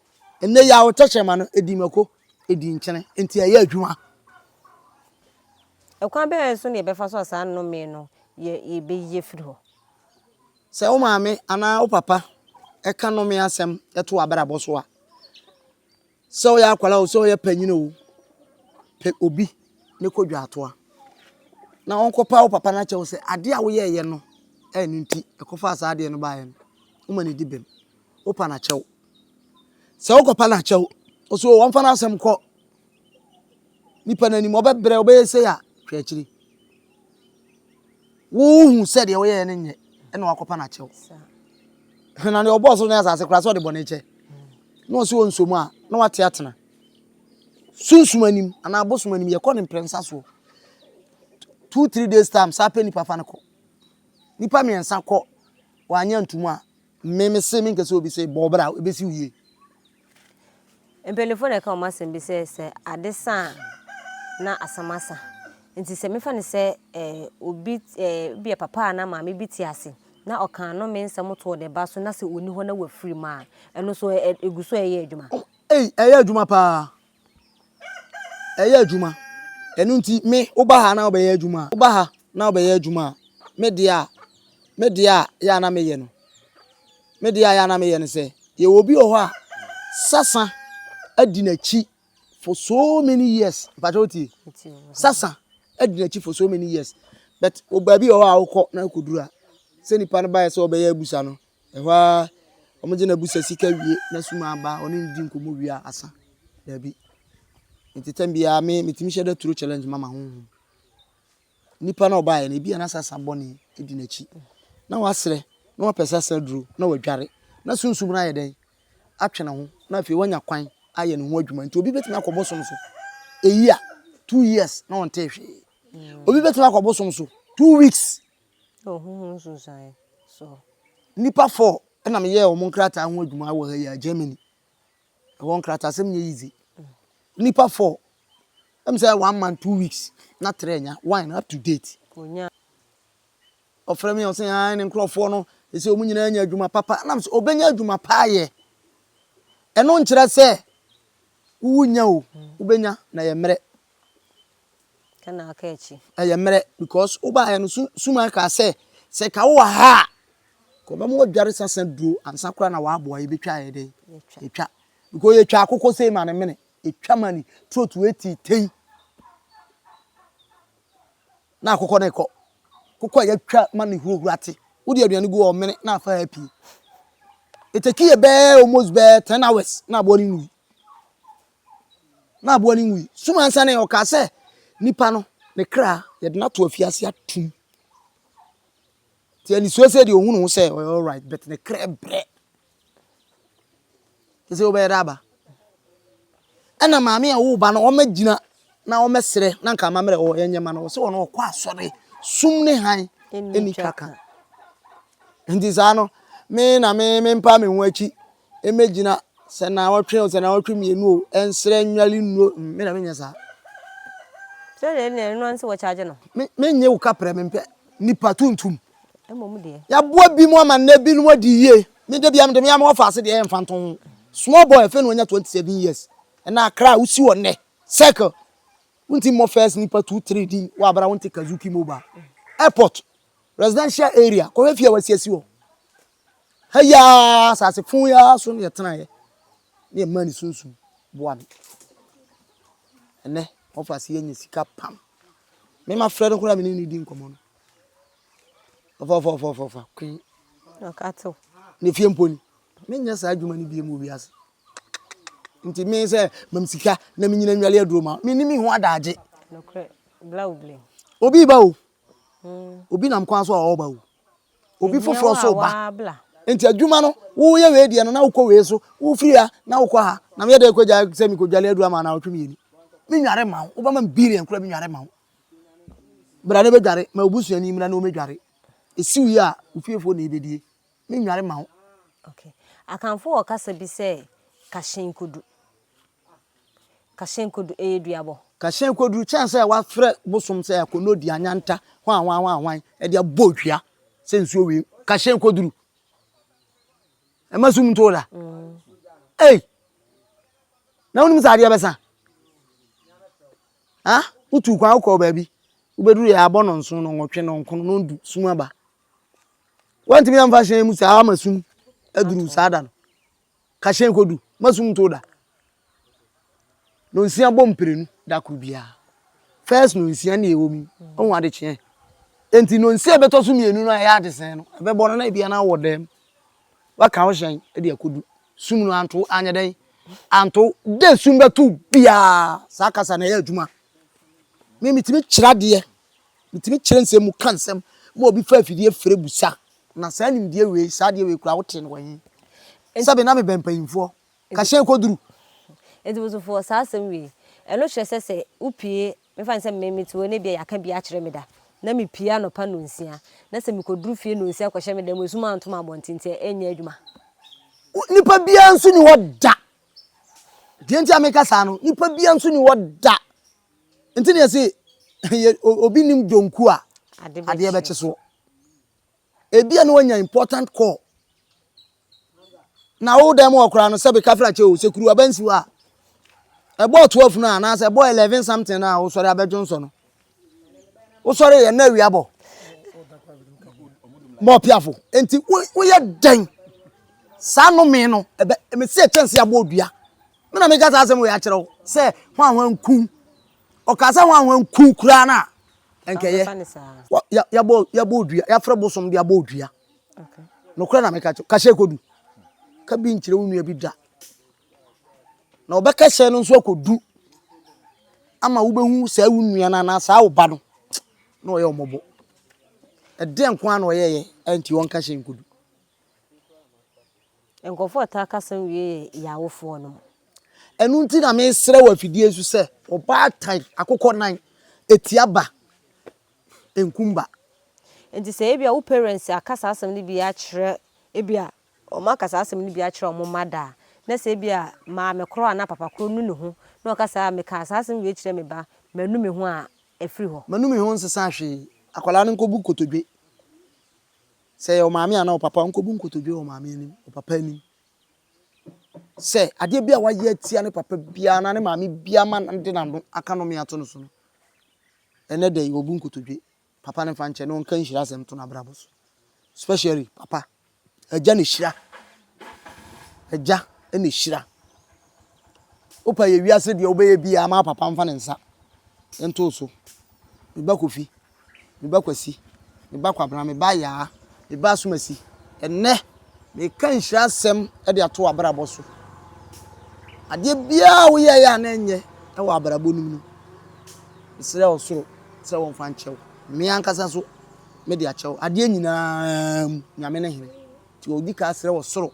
nnɛ yi a wo tɛkyerɛma no ɛdi mako ɛdi nkyene nti ɛyɛ adwuma. Ɛkwan bɛn so na yɛbɛfa so a saa nnome no yɛ yɛbɛyi afiri hɔ? Sɛ wo maame anaa wo papa ka nnome asɛm to w'abrabɔ so a, sɛ woyɛ akwadaa o, sɛ woyɛ panyin o, pɛ obi ne kɔ dwaatoa na ɔnkɔpa wo papa no akyɛw sɛ adeɛ a woyɛeɛ no ɛno nti ɛkɔfaa saa adeɛ no baeɛ no, woma no di bem. Wopa no akyɛw. Sɛ wokɔpa no akyɛw, ɔso wɔmfa no asɛm kɔ nipa no anim, ɔbɛbrɛ, ɔbɛyɛ sei a, hwɛ akyiri. Wohu sɛ deɛ woyɛɛ no nyɛ ɛna wakɔpa no akyɛw. Na deɛ ɔbɔɔ soro ne asase koraa sɛ ɔde bɔne kyɛ. Na ɔsɛ ɔnso mu a na wate atena. Sunsum anim anaa abosom anim yɛkɔ ne mprɛnsa soɔ. 2, 3 days time saa pɛ nipa fa no kɔ. Nipa mmiɛnsa kɔ wanyɛ ntom a me me se menkɛ sɛ obi sɛ bɔ ɔbra ebɛsi wo yie. Mpanyinfoɔ na ɛka wɔn asɛm bi sɛ sɛ ade sa a na asɛm asa. Nti sɛ mefa no sɛ eh, obi eh, bi a papa anaa maame bi te ase na ɔka nnome nsɛm too ne ba so na sɛ ɔnni hɔ na wafiri mu a, ɛno nso ɛ, ɛgu so ɛyɛ adwuma. Ei, ɛyɛ adwuma paa. Ɛyɛ adwuma. Ɛno nti, me, woba ha na wobɛyɛ adwuma a, woba ha na wobɛyɛ adwuma a, me deɛ a, me deɛ a yɛ a na meyɛ no, me deɛ a yɛ a na meyɛ no sɛ, yɛwɔ obi wɔ hɔ a, sasa adi n'akyi for so many years. Mpakyɛ wotie? Sasa adi n'akyi for so many years. But baabi wɔ hɔ a wokɔ na wokɔduru a, sɛ nipa no baeɛ sɛ ɔbɛyɛ abusa no, Ɛhɔ ara, wɔgye n'abusa sika wie na suma aba, ɔne no di nkɔmmɔ wie a, asa. Dabi. Nti tɛm biara me metumi hyɛ da turo challenge ma m'ahonhom. Nipa na ɔbaeɛ no, ebi a na sasa bɔne di n'akyi. Na wasrɛ, na wapɛ sasa duro, na wadware. Na sunsum no ayɛ dɛn? Atwe ne ho, na afei wanya kwan ayɛ ne ho adwuma. Nti obi bɛtumi akɔ bosom so a year, 2 years na ɔntee hwee. Obi bɛtumi akɔ bosom so 2 weeks. Ɔhuhu nsunsuanɛ so. Nnipa four na meyɛɛ wɔn nkrataa ho adwuma wɔ ha yi a, Germany. Ɛhɔ nkrataasɛm nyɛ easy. Nnipa four, ɛm sɛ one month, 2 weeks na three anya, one up to date. Onya. Ɔfrɛ me a ɔsɛ ae ne nkurɔfoɔ no ɛsɛ wɔn nyinaa anya adwuma papa. Nam sɛ ɔbɛnya adwuma pa ayɛ. Ɛno nkyerɛ sɛ wowu nya o, wobɛnya na yɛ mmerɛ. Ɛna aka akyi. Ɛyɛ mmerɛ because wobaeɛ no su suma kaa sɛ sɛ ka wowɔ ha a ka ɔbɛma wadware sasa duro ansa koraa na waboa yɛbɛtwa ayɛ dɛn yɛtwa because yɛtwa akokɔ sei ma ne mene yɛtwa ma ne throat wei ti tei na akokɔ no kɔ kokɔ a yɛtwa ma ne hurohuro ate wode aduane gu hɔ ɔmene na afa ha pii ɛtaki yɛ bɛɛ almost bɛɛ 10 hours na aboa no nwui na aboa no nwui. Sum ansa na ɔkaa sɛ nipa no ne kra yɛde no ato afiase atum. Nti anisuo sɛ deɛ ohunu ho sɛ ɔyɛ alright but ne kra brɛ. Te sɛ wobɛyɛ dɛ aba. Ɛna maame a ɔwo ba no ɔmɛgyina na ɔmɛsrɛ na nka amammerɛ wɔ yɛnyɛ ma no ɔsɛ ɔno ɔkɔ asɔre sum ne han ɛni twaka. Nti saa no me na me mempa me ho akyi Ɛmmɛgyina sɛ naawɔtwe o, sɛ naawɔtwe mmienu o, ɛnsrɛ nnwale nnuro, me na menyɛ saa. Sɛ deɛ ɛnna ɛno ara sɛ wɔkyagye no. Me menyɛ wo kaprɛ mempɛ nipa tuntum. Mmom deɛ. Yɛaboa binom ama nnɛ binom adi yie. Me da biara mede me ara me wɔfa ase deɛ ɛmfa nto ho. Small boy afei na wanya 27 years. Ɛna Accra a wosi hɔ nnɛ circle wonti mmɔ first nipa 2 3 din wɔ abra wonte Kazuki mobile. Airport residential area kɔhwɛ fie a wasiasi hɔ. Ha yi ara, asase fon yi ara so na yɛtenaeɛ, na yɛmaa ne sunsum boa me. Ɛnɛ, wɔfa ase yɛnya sika pam. Me ma frɛ no koraa me ne no di nkɔmmɔ no. Ɔfa ɔfa ɔfa ɔfa ɔfa kwen. Ɔka Ne fie mpo ni. Menyɛ saa adwuma no bie mu wiase. Nti me sɛ mam sika na menyina nwale aduro ma. Me ni me ho adagye. Obi ba o. Obi nam kwan so a ɔreba o. Obi foforɔ nso ba. Nti adwuma no, woyɛ wei deɛ no na wokɔ wei so, wofiri ha na wokɔ ha. Na meyɛ dɛ kɔgya sɛ mekɔdwale aduru ama anawɔtwe mmienu. Menware ma wo, wobɛma me billion koraa menware ma wo. Bra na bɛdware, ma obusuani mmra na ɔmmɛdware. Ɛsi wie a, wo fiefoɔ na ɛbɛdie. Menware ma wo. Okay. Akanfo wɔ kasa bi sɛ kahyɛn kodu. Kahyɛn kodu, ɛyɛ duabɔ. Kahyɛn kodu kyɛn sɛ wafrɛ bosom sɛ akonodi anyanta hwan hwan hwan hwan ɛde abɔ odua sɛ nsuo wei kahyɛn koduru ɛma sum nto da mm. ei na wonim sɛ adeɛ bɛsa ha wotu kwan wokɔ baabi wobɛduru yɛ abɔ nɔnson nɔnwɔtwe nɔnkono nɔndu sum aba woantumi amfa hyɛn mu saa ama sum aduru saa da no Ka hyɛn kodu, ma sum nto wo da. Nonsia bɔ mprenu da koro biara. First nonsia ne ɛwɔ mu yi, wohu adekyeɛ. Enti nonsia a ɛbɛtɔ so mmienu no a ɛyɛ adesɛn no, ɛbɛbɔ no na ebia na wowɔ dɛm. Woaka wo hyɛn de akɔdu. Sum no anto anyɛ dɛn? Anto. Dɛ sum bɛto biara, saa kasa no ɛyɛ adwuma. Me metumi kyerɛ adeɛ, metumi kyerɛ nsɛm mu, ka nsɛm ma obi fa afidie frɛ busa. Na saa nimdeɛ wei, saa adeɛ wei koraa wote no wɔ he? Sɛbe na mebɛn mpanyimfoɔ, ka hyɛn kɔduru. Enti bosofoɔ, saa asɛm wei, ɛno kyerɛ sɛ sɛ wopue, memfa no sɛ me mete hɔ na ebia yɛaka bi akyerɛ me da, na mepue anɔpa nnɔnsia, na sɛ mekɔduru fie nnɔnsia kɔhyɛ me dan mu, esum anto me abɔnten nti ɛnyɛ adwuma. Nipa biara nso nni hɔ da. Deɛ nti a meka saa no, nipa biara nso nni hɔ da. Nti na yɛse obi nim donku a, adeɛ bɛkye soɔ. Ebia na wanya important call. Na wo dan mu hɔ koraa no, sɛbe kafra kyɛ o, sɛ kuruwa ba nsi hɔ a, ɛbɔɔ 12 no a, anaasɛ ɛbɔɔ 11 something no a wosɔre abɛdwo nsɔ no. Wosɔre yɛ na awia bɔ. Bɔɔ piafo. Enti woyɛ dɛn? Saa nnome no, ɛbɛ, mesi ɛkyɛnse abɔ odua. Me na meka saa asɛm wei akyerɛ wo sɛ hwan hwan nku. Ɔkaa sɛ hwan hwan nku koraa no a, ɛnkɛyɛ. Yɛabɔ yɛabɔ odua, yɛafrɛ bosom de abɔ odua. Nokorɛ na meka kyerɛ, kahyɛ kɔdu. Ka bi nkyerɛ wo nua bi da. Na ɔbɛka hyɛ no nso akɔdu ama wobɛhu saa wo nua no anaa saa wo ba no na ɔyɛ ɔmɔbɔ. Ɛdeɛ nko ara na ɔyɛyɛ ɛnti ɔnka hyɛ nkɔdu. Nkurɔfoɔ a wɔtaa ka asɛm wie yɛ yɛn awofoɔ nom. Ɛno nti na mesrɛ wɔ afidie so sɛ ɔbaatan akokɔ nan ɛtia ba nkum ba. Nti sɛ ebia wo parents aka saa asɛm no bi akyerɛ ebia wɔn aka saa asɛm no bi akyerɛ wɔn mma da a, na sɛ ebia maame korɔ anaa papa korɔ nu ne ho na ɔka sɛ ah mekaa saa asɛm wei kyerɛ me ba, manu me ho a, ɛfiri hɔ. Manu me ho nsesa hwee. Akwadaa no nkɔbu nkotodwe. Sɛ ɛyɛ ɔmaame anaa ɔpapa a, ɔnkɔbu nkotodwe wɔ ɔmaame anim, ɔpapa anim. Sɛ adeɛ bi a wayɛ atia ne papa biara anaa ne maame biara ma de n'ano aka nnome ato no so no, ɛnɛ da yi ɔbu nkotodwe. Papa no mfa nkyɛ na ɔnka nhyira asɛm nto n'abrabɔ so. Especially papa. Agya na ɛhyira. Agya na ɛhyira. Wopɛ yɛ wiase deɛ wobɛyɛ biara ma papa mfa ne nsa nto so. Me ba Kofi, me ba Kwasi, me ba Kwabena, me ba Yaa, me ba Asomasi. Ɛnnɛ, meka nhyira asɛm de ato w'abrabɔ so. Adeɛ biara a woyɛeɛ a na ɛnyɛ wɔ abrabɔ no mu no, mesrɛ ɔsoro sɛ wɔmfa nkyɛ wo. Me ankasa nso, mede akyɛ wo. Adeɛ nyinaa mu, Nyame ne hene. Nti ɔdi ka srɛ wɔ soro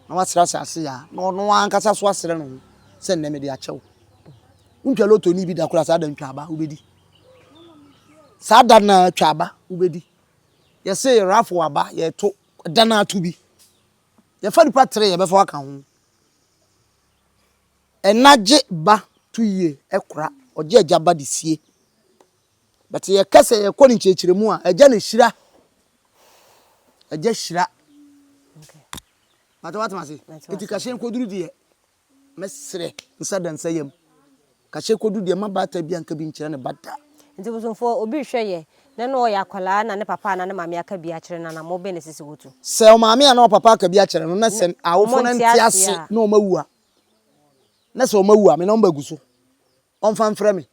na wasrɛ asase yaa na ɔno ankasa so asrɛ no ho sɛ nnɛ mede akyɛ wo. Wontwa loto ni bi da koraa saa da ntwa aba wobɛdi. Saa da na twa aba wobɛdi. Yɛse rafo aba yɛto da no ato bi. Yɛfa nipa tere yɛbɛfa waka ho. Ɛna gye ba to yie ɛkora ɔgye agya ba de sie. But yɛka sɛ yɛkɔ ne nkyerɛkyerɛmu a agya na hyira. Agya hyira. Pata watema ase. Eti kahyɛ nkoduru deɛ mɛsrɛ nsa da nsa yam. Kahyɛ koduru deɛ ma baata bi anka bi nkyerɛ ne ba da. Nti bosomfoɔ obi rehwɛ yɛ na na ɔyɛ akwadaa na ne papa anaa ne maame aka bi akyerɛ no anammɔn bɛn na ɛsɛ sɛ wɔtu? Sɛ ɔmaame anaa ɔpapa aka bi akyerɛ no na sɛ awofo no nte ase na wɔn awu a na sɛ wɔn awu a me nɔmba gu so ɔmfa mfrɛ me.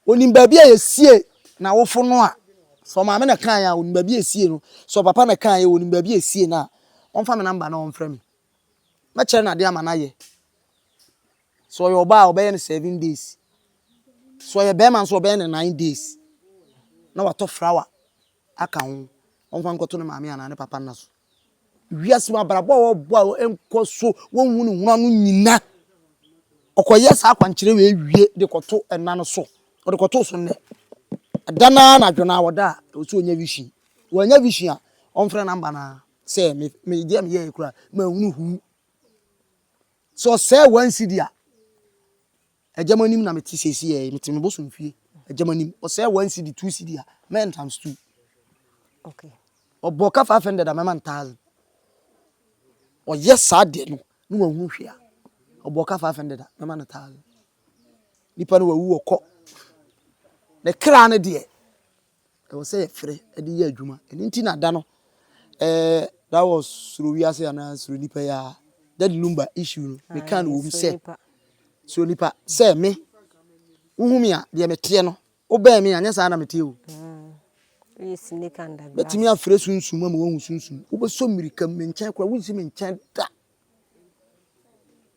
Onim baabi a yɛsie n'awofo no a, sɛ ɔmaame na kaeɛ a, onim baabi a yɛsie no. Sɛ ɔpapa na kaeɛ, onim baabi a yɛsie no a, ɔmfa me namba na ɔmfrɛ me. Mɛkyerɛ no adeɛ ama no ayɛ. Sɛ ɔyɛ ɔbaa a, ɔbɛyɛ no 7 days. Sɛ ɔyɛ bɛrima nso, ɔbɛyɛ no 9 days. Na watɔ flower aka ho. Ɔmfa nkɔto ne maame anaa ne papa nna so. Wiase mu abrabɔ a wɔbɔ a ɛnkɔ so, wɔnhu ne hunu ano nyina. Ɔkɔyɛ saa akwankyerɛ wei wie de kɔto ɛna no so. Ɔde kɔto so nnɛ. Ɛda no ara anadwo no ara ɔda a, ɛwɔ sɛ ɔnya vision. Wannya vision a, ɔmfrɛ number no ara sɛ me me deɛ meyɛɛ koraa manhunu huu. Sɛ ɔsɛe 1 cedi a, agya mo anim na mete seesei yi, mete me bosom fie, agya mo anim. Ɔsɛe 1 cedi, 2 cedi a, mɛyɛ no times two. Ɔbɔ ka 500 a, mɛma no 1,000. Ɔyɛ saa deɛ no, na wahunu hwee a, ɔbɔ ka 500 a, mɛma no 1,000. Nipa no wawu ɔkɔ. Ne kra no deɛ, ɛwɔ sɛ yɛfrɛ de yɛ adwuma. Ɛno nti na da no, that was soro wiase anaa soro nipa yi a, Daddy Lumba issue no, meka no wɔ mu sɛ, soro nipa, sɛ me, wohu me a, deɛ meteɛ no, wobɛn me a, nyɛ saa na meteɛ o. Mɛtumi afrɛ sunsum ama woahu sunsum. Wobɛsɔ mmirika mu, me nkyɛn koraa, wonsi me nkyɛn da.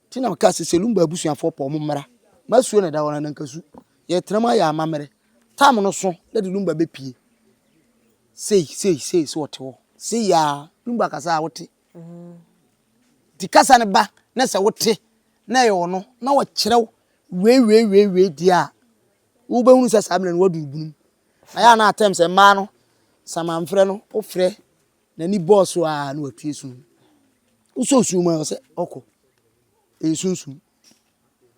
Nti na meka sɛ sɛ Lumba abusuafoɔ pɛ ɔmo mmra. Masuo na ɛda hɔ no, anankasu. Yɛtena mu ayɛ amammerɛ. Tam no so na de Lumba bɛpie. Sei, sei, sei, sɛ ɔte hɔ. Sei aa, Lumba kasa a wote. Nti kasa no ba na sɛ wote na ɛyɛ ɔno na ɔkyerɛ wo wei wei wei wei deɛ a, wobɛhunu sɛ saa mmerɛ no woaduru bunu mu. Na yɛ a na atɛm sɛ mmaa no, samanfrɛ no, wofrɛ n'ani bɔɔ so a na watue sum. Wosɔ sum mu a sɛ ɔkɔ. Ɛyɛ sunsum.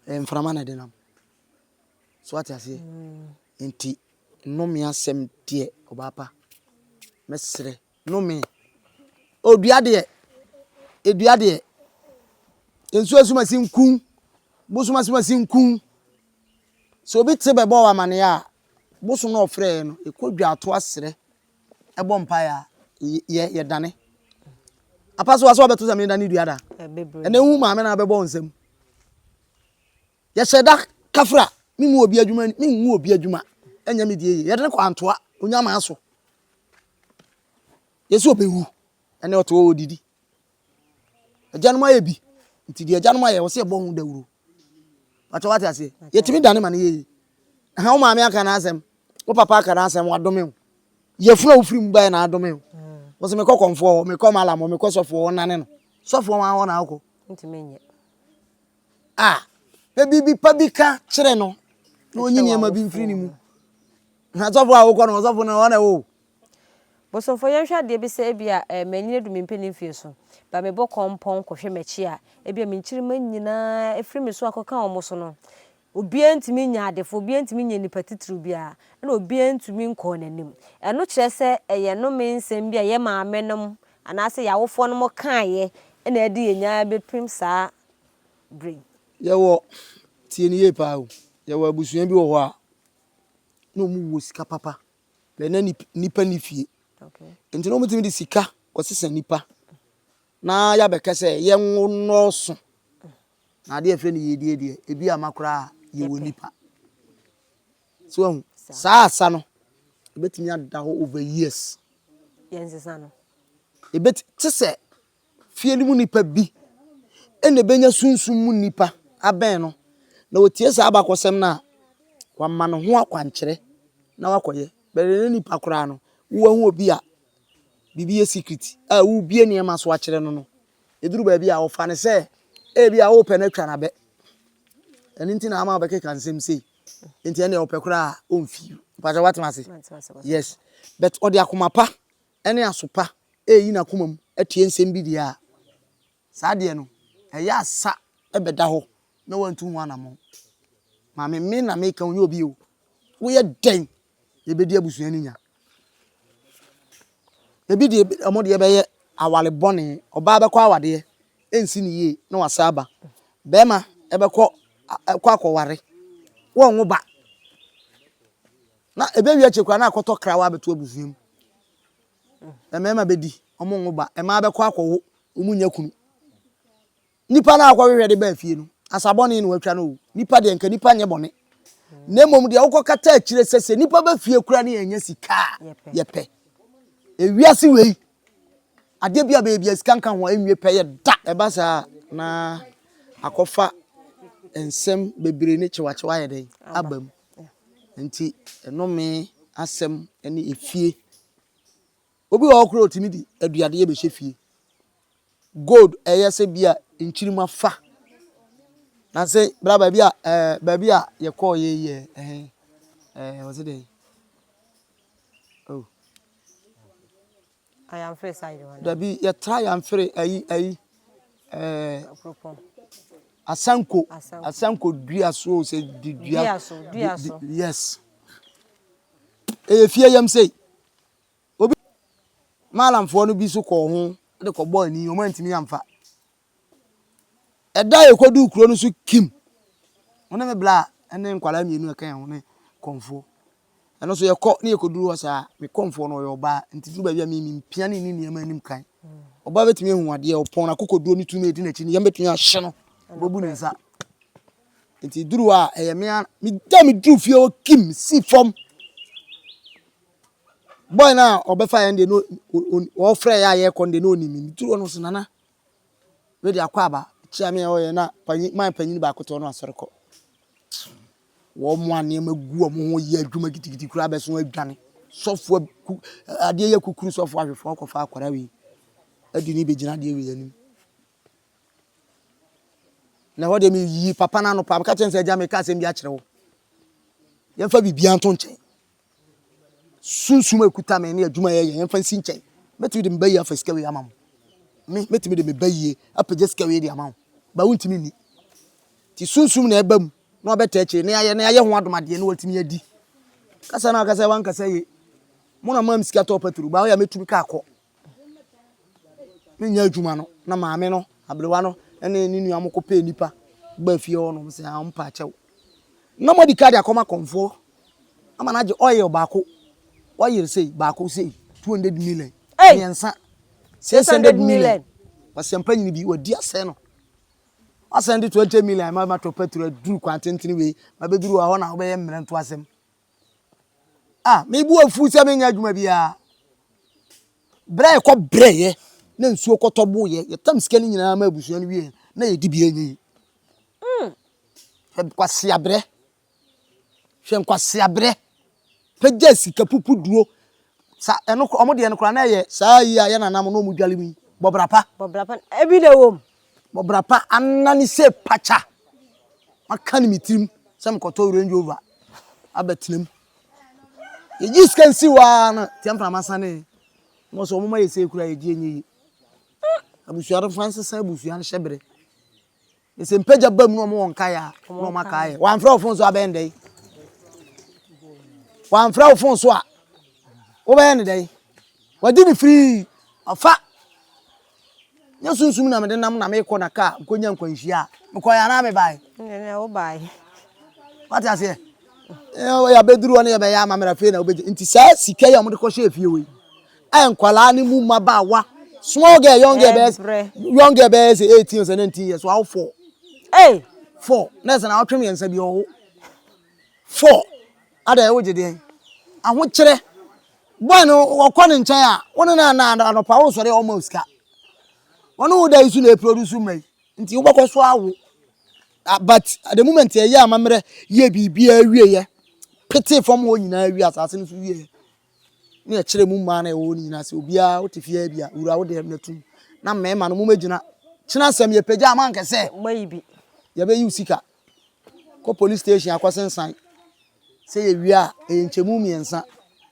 Ɛyɛ mframa na ɛde nam. So wate aseɛ? Nti nnome asɛm deɛ ɔbaa pa. Mɛsrɛ nnome. Odua deɛ. Edua deɛ, nsuo asumasi nku, bosom asumasi nku. Sɛ obi te bɛbɔ wo amaneɛ a, bosom no a ɔfrɛɛ no, ɛkɔ dwaato asrɛ bɔ mpaeɛ a, yɛ yɛdane. Apa so wa sɛ wabɛto sɛ medane dua da. Ɛnɛ wohu maame na abɛbɔ wo nsam. Yɛhyɛ da kafra, mengu obi adwuma, mengu obi adwuma, ɛnyɛ me deɛ yie. Yɛde no kɔ antoa, onya maa so. Yɛsɛ ɔbɛwu, ɛnɛ ɔte hɔ ɔdidi. Agyanom ayɛ bi, nti deɛ agyanom ayɛ, wɔ sɛ yɛbɔ ho dawuro. Pakyɛ wate aseɛ? Yɛtumi dane ma no yɛ yie. Ɛha wo maame aka n'asɛm, wo papa aka n'asɛm, wadome wo. Yɛfunu a wofiri mu baeɛ na adome wo. Wo sɛ mekɔ kɔmfoɔ hɔ, mekɔ malam hɔ, mekɔ sɔfoɔ hɔ, nane no. Sɔfoɔ wɔn hɔ na wokɔ. Ntumi nyɛ. A, pɛ biribi pa bi ka kyerɛ no na ɔnyi nneɛma bi mfiri ne mu. Na sɔfoɔ a wokɔ no, ɔsɔfo no ɔna ɛwɔ o. Bosomfo, yɛnhwɛ adeɛ bi sɛ ebia eh, manyini adu me mpanin mfie so, ba mebɔ kɔmpɔn kɔhwɛ m'akyi a, ebia me nkyirimma nyinaa ɛfiri me so akɔka wɔn so no, obiara ntumi nyɛ adefo, obiara ntumi nyɛ nipa titiriw biara, ɛna obiara ntumi nkɔɔ n'anim. Ɛno kyerɛ sɛ ɛyɛ nnome nsɛm bi a yɛn maamenom anaasɛ yɛn awofoɔnom kaeɛ na ɛde yɛn nyinaa bɛpem saa bere yi. Yɛwɔ, tie no yie paa o, yɛwɔ abusua bi wɔ hɔ a, na wɔn wɔ sika papa. Bɛ na nnipa nni fie. Nti na wɔtumi de sika kɔsesa nnipa na yɛabɛka sɛ yɛnwo nnɔɔso. Na adeɛ yɛfrɛ no yiedie deɛ, ebi ama koraa yɛwɔ nnipa. So ahu, saa asa no, ebɛtumi ada hɔ over years. Yɛnsesa no. Ebɛti, te sɛ Fie no mu nipa bi na ebenya sunsum mu nipa abɛn no, na otie saa abakɔsɛm no a, wama no ho akwankyerɛ na wakɔyɛ. But ɛnyɛ nipa koraa no, woahu obi a biribi yɛ secret a wobue nneɛma so akyerɛ no no, eduru baabi a ɔfa no sɛ ebi a wopɛ no atwa no abɛ. Ɛno nti na ama wobɛkeka nsɛm sei. Nti ɛndeɛ ɔpɛ koraa a ɔmfi. Mpakyɛ woate m'ase? Yes. But ɔde akoma pa ne aso pa reyi n'akoma mu atie nsɛm bi deɛ a, saa deɛ no, ɛyɛ asa bɛda hɔ na wantu ho anammɔn. Maame, me na meka o, nyɛ obi o. Woyɛ dɛn yɛbɛdi abusua no nya? Ebi deɛ, wɔn deɛ bɛyɛ aware bɔne. Ɔbaa bɛkɔ awadeɛ, ɛnsi ne yie na wasa aba. Bɛrima ɛbɛkɔ kɔ akɔware, wɔnwo ba. Na ɛbɛwie akyire koraa na akɔtɔ krawa abɛto abusua mu. Mmarima bɛdi, wɔn nwo ba. Mmaa bɛkɔ akɔwo, wɔn nnya kunu. Nipa no a akɔhwehwɛ de baa fie no, asa bɔne na watwa no o. Nipa deɛ nka nipa nyɛ bɔne. Na mmom deɛ wokɔkata akyire sɛ sɛ nipa ba fie koraa ne yɛnya sika a, yɛpɛ. Ewiase wei, adeɛ bi a bɛyɛ bi a sika nka ho a ɛnwie pɛ yɛ da. Ɛba saa na akɔfa nsɛm bebree ne kyewakyewa ayɛ dɛn aba mu. Nti nnome asɛm ne efie. Obi wɔ hɔ koraa otumi de aduadeɛ bɛhyɛ fie. Gold ɛyɛ sɛ bi a nkyirima fa. Na sɛ bra baabi a ɛɛ baabi a yɛkɔɔ yɛ yɛ ɛhɛn ɛɛ wɔsi dɛ oh. Ayamfere side hɔ no. Dabi yɛtra Ayamfere ayi ayi ɛɛ. Akuropɔn. Asanko Asanko dua so sɛ di dua. Dua so dua so. Yes. Ɛyɛ fie yam sei. Obi maalamfoɔ no bi so kɔɔ ho de kɔbɔɔ ani wɔn antumi amfa. Ɛda a yɛkɔduu kuro no so kim, wo ne me bla ne nkwadaa mmienu a ɛka yɛn ho ne kɔmfoɔ. Ɛno nso yɛkɔ ne yɛkɔduru hɔ saa, me kɔmfoɔ no ɔyɛ ɔbaa, nti duru baabi a me mempia ne ne nneɛma anim kan. Ɔbaa bɛtumi ahu adeɛ, ɔpɔn no akokoduo ne tumi ɛdi n'akyi no, yɛn bɛtumi ahye no, ɔbɛbu ne nsa. Nti duru hɔ a ɛyɛ me a, meda meduru fie hɔ kim, si fam. Boy no a ɔbɛfa yɛn deɛ no ɔfrɛ yɛ a yɛkɔ no deɛ no ɔnim me. Meduru hɔ no so nana, wei de akɔ aba kyia me a ɔyɛ na panyin man panyin baako te hɔ no asɔre kɔ. Wɔn a nneɛma gu wɔn ho yɛ adwuma gidigidi koraa bɛso adwane. Sɔfo ku adeɛ yɛ kukuru sɔfo ahwɛfo akɔfa akwara wei adi ne bɛgyina adeɛ wei anim. Na ɛhɔ deɛ meyi papa no ano paa meka kyerɛ no sɛ agya meka asɛm bi akyerɛ wo. Yɛmfa biribiara nto nkyɛn. Sunsum a ɛkuta me ne adwuma a yɛyɛ, yɛmfa nsi nkyɛn. Mɛtumi de me ba yie afa sika wei ama mo. Me, mɛtumi de me ba yie apagya sika wei de ama wo. Ba wontumi nni. Nti sunsum na ɛba mu na wabɛta akyire na yɛayɛ na yɛayɛ ho adom adeɛ na watumi adi. Kasa na akasa wankasa ye. Mo na maa me sika tɔɔ patro, ba woyɛ a mɛtumi kaa kɔ. Menyɛ adwuma no. Na maame no, aberewa no ne ne nua mo kɔpɛɛ nnipa baa fie hɔ nom sɛ wɔn pa akyɛw. Na wɔadi ka de akɔma kɔmfoɔ ama no agye oil baako, oil sei baako sei 200 million. Mmiɛnsa 600 million. Kwasiampa nyini bi wadi asɛe no. Wasan de 20 million ma matɔ petrol aduru kwan tentene wei mabɛduru hɔ na wobɛyɛ mmerɛ nto asɛm. Ah, me bo afu sɛ menyɛ adwuma biara. Berɛ a yɛkɔ brɛeɛ na nsuo kɔtɔ boeɛ, yɛtam sika no nyinaa ma abusua no wieɛ na yɛdi bi ɛnyɛ yi. Hwɛ nkwaseaberɛ. Hwɛ nkwaseaberɛ. Pagya sika pupuduro. Sa ɛno ɔmo deɛ no koraa na ɛyɛ saa yi a yɛ nanam na ɔmo dwale mu yi. Bɔbra pa. Bɔbra pa ebi na ɛwɔ mu. Bɔbra pa anane sɛ pakya. Maka no me tirim sɛ mekɔtɔ Range Rover abɛtena mu. Yɛgye sika nsi hɔ ara na tia mframa sane. Na ɔsɛ ɔmoma yɛ sei koraa yɛgye ɛnyɛ yie. Abusua no fa nsesa abusua no hyɛberɛ. Na sɛ mpagya ba mu na ɔmo wɔ nkaeɛ a na ɔmo aka ayɛ. Wamfrɛ wo fon so abɛn dɛn? Wamfrɛ wo fon so a wobɛyɛ ne dɛn? Wadi ne firii ɔfa. Nyɛ sunsum na mede nam na mekɔ na kaa nkɔnya nkwanhyia a mekɔyɛ anaa mebae? Ɛnɛ wobae. Wate aseɛ? Yɛabɛduru hɔ no yɛbɛyɛ amammerɛ afei na wobɛgye. Nti saa sika yi a wɔde kɔhyɛ efie wei a nkwadaa no mu mmabaawa small girl young girl bɛyɛ young girl bɛyɛ sɛ 18 sɛ 19 years wawo four. Hey! Four. Na ɛsɛ na awɔtwe mmiɛnsa bi ɔwo. Four. Ada ɛwɔ gye deɛn? Ahokyerɛ. Boy no wɔkɔ ne nkyɛn a, wo ne no ana anɔpa wosɔre a ɔma wo sika. Wɔne wo da yi so na ɛproduce mma yi. Nti wobɛkɔ so awo. Ah, but at the moment ɛyɛ amammerɛ yɛ biribiara wieɛ, petee fam hɔ nyinaa wie asase no so wieɛ. Ne ɛkyerɛ mu mmaa na ɛwɔ hɔ no nyinaa sɛ obiara wote fie bi a wura wo deɛ na tum. Na mmarima no momɛgyina. Kyena asɛm yɛpagya ama nkɛsɛ. Yɛbɛyi wo sika. Kɔ police station akɔsensan. Sɛ yɛwie a, ɛyɛ nkyɛmu mmiɛnsa.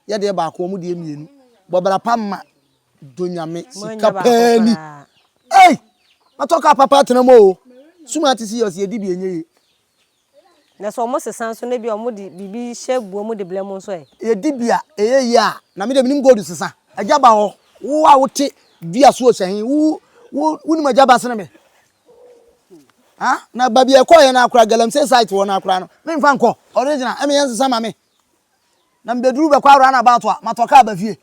Yɛ deɛ baako, wɔn deɛ mmienu. Bɔ bra pa ma dɔ Nyame sika paa ni. Ei! Mɛtɔ kaa papa atena mu o. Suma ate si yɛ ɔsi yɛdi bi ɛnyɛ yie. Na sɛ wɔn sesa nso na bi a wɔn de biribi hyɛ buo mu de brɛ mo nso ɛ? Yɛdi bi a ɛyɛ yie a, na me deɛ menim gold sesa. Agya ba hɔ, wo a wote dua so ɔsɛhe, wo, wo, wonim agya ba sene me? Ha na baabi a ɛkɔɔ yɛ no akora galamsey site wɔ no akora no memfa nkɔ original ɛmɛ yɛn nsesa ma me na mbɛduru bɛkɔ awura na about a matɔ kaa ba fie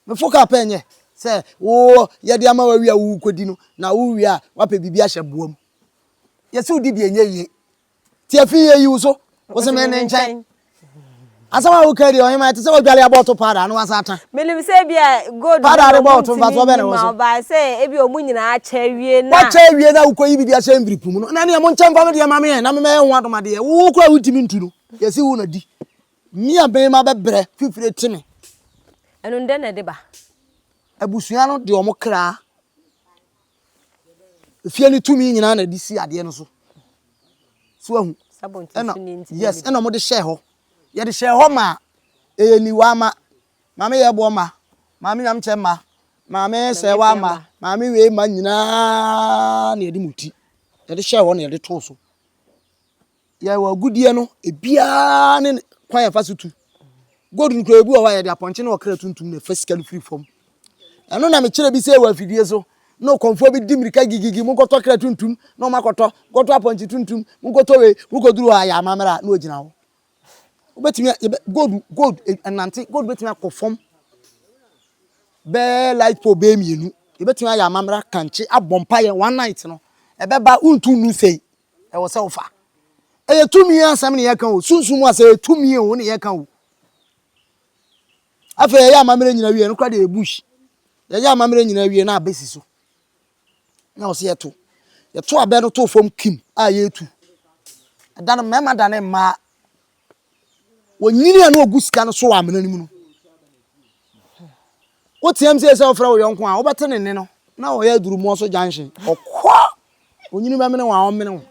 mefo kaa pɛ nyɛ sɛ wo yɛde ama wawi a wokɔdi no na wowie a wapɛ biribi ahyɛ boa mu yɛsɛ wodi bi ɛnyɛ yie Tiafi yɛ yi wo so, wo se me ne nkyɛn. Asɛm a woka deɛ ɔhema ɛte sɛ wadwale abɔɔto paada na wasan ata. Menim sɛ ebi a gold paada de bɔɔto mfasoɔ bɛn na ɛwɔ so. Ɔbaa sɛ ebi ɔmo nyinaa akyɛ awie na. Wakyɛ awie na wokɔyi bi de ahyɛ envelope mu no na neɛ monkyɛ mfa me deɛ ma me ɛ na memɛyɛ ho adom adeɛ wo koraa wontumi ntu no yɛsi wo na di me a me ma bɛbrɛ fifire te me. Ɛno ndɛn na ɛde ba? Abusua no de ɔmo kra Efie no tumi nyinaa na ɛde si adeɛ no so. So ahu. Ɛna yes, ɛna wɔde hyɛɛ hɔ. Yɛde hyɛɛ hɔ ma ɛyɛ niwa ma maame yɛ boɔ ma maame nyamkyɛ ma maame sɛwa ma maame wei ma nyinaa na yɛde mu ti. Yɛde hyɛɛ hɔ na yɛde too so. Yɛwɔ agudeɛ no, ebiara ne kwan a yɛfa so tu. Gold no koraa ebi wɔ hɔ a yɛde apɔnkye ne ɔkra tuntum na ɛfa sika no firi fam. Ɛno na mekyerɛ bi sɛ wɔ afidie so na ɔkɔmfoɔ bi di mmirika gigigi monkɔtɔ kra tuntum na ɔma akɔtɔ nkɔtɔ apɔnkye tuntum monkɔtɔ wei mokɔduru hɔ a yɛ amammerɛ a na ɔgyina hɔ. Wobɛtumi yɛbɛ gold gold ɛnante gold bɛtumi akɔ fam bɛɛ light pole bɛɛ mmienu yɛbɛtumi ayɛ amammerɛ akankye abɔ mpaeɛ one night no ɛbɛba wontu nnu sei Ɛwɔ sɛ wofa. Ɛyɛ tumi asɛm na yɛka o, sunsum mu asɛm, ɛyɛ tumi o na yɛka o. Afei yɛyɛ amammerɛ nyina wie, ɛno koraa deɛ yɛ bush. Yɛyɛ amammerɛ nyina wie na abɛ si so. Na ɔsɛ yɛto. Yɛto abɛ no too fam kim a yɛtu. Ɛda no mmarima da ne mmaa. Wɔnyini a na wɔgu sika no so wɔ amena no mu no. Woteam sɛ sɛ wofrɛ wo yɔnko a wobɛte ne nne no na ɔyɛ aduru mmoɔ so junction. Ɔkɔ! Onyini bɛmene wo a ɔmmene wo.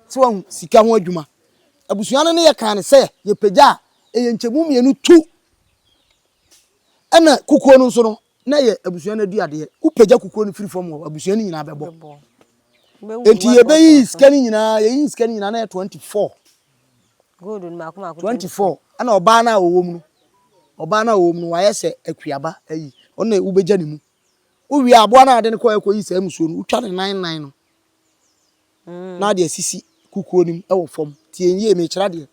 Sɛ wahu sika ho adwuma. Abusua no ne yɛ kaa no sɛ yɛpagya a ɛyɛ nkyɛmu mmienu tu. Ɛna kukuo no nso no na ɛyɛ abusua no aduadeɛ. Wopagya kukuo no firi fam hɔ abusua no nyinaa bɛbɔ. Enti yɛbɛyi sika no nyinaa yɛyi sika no nyinaa na ɛyɛ 24. Gold no mako mako 24 ɛna ɔbaa no a ɔwɔ mu no ɔbaa no a ɔwɔ mu no wayɛ sɛ akuaba ayi ɔno na wobɛgya ne mu. Wowie a, aboa no a ade no kɔɛ kɔyi saa musuo no, wotwa ne nan nan no na ade asisi kukuo no mu wɔ fam. Tie yie, mekyerɛ adeɛ.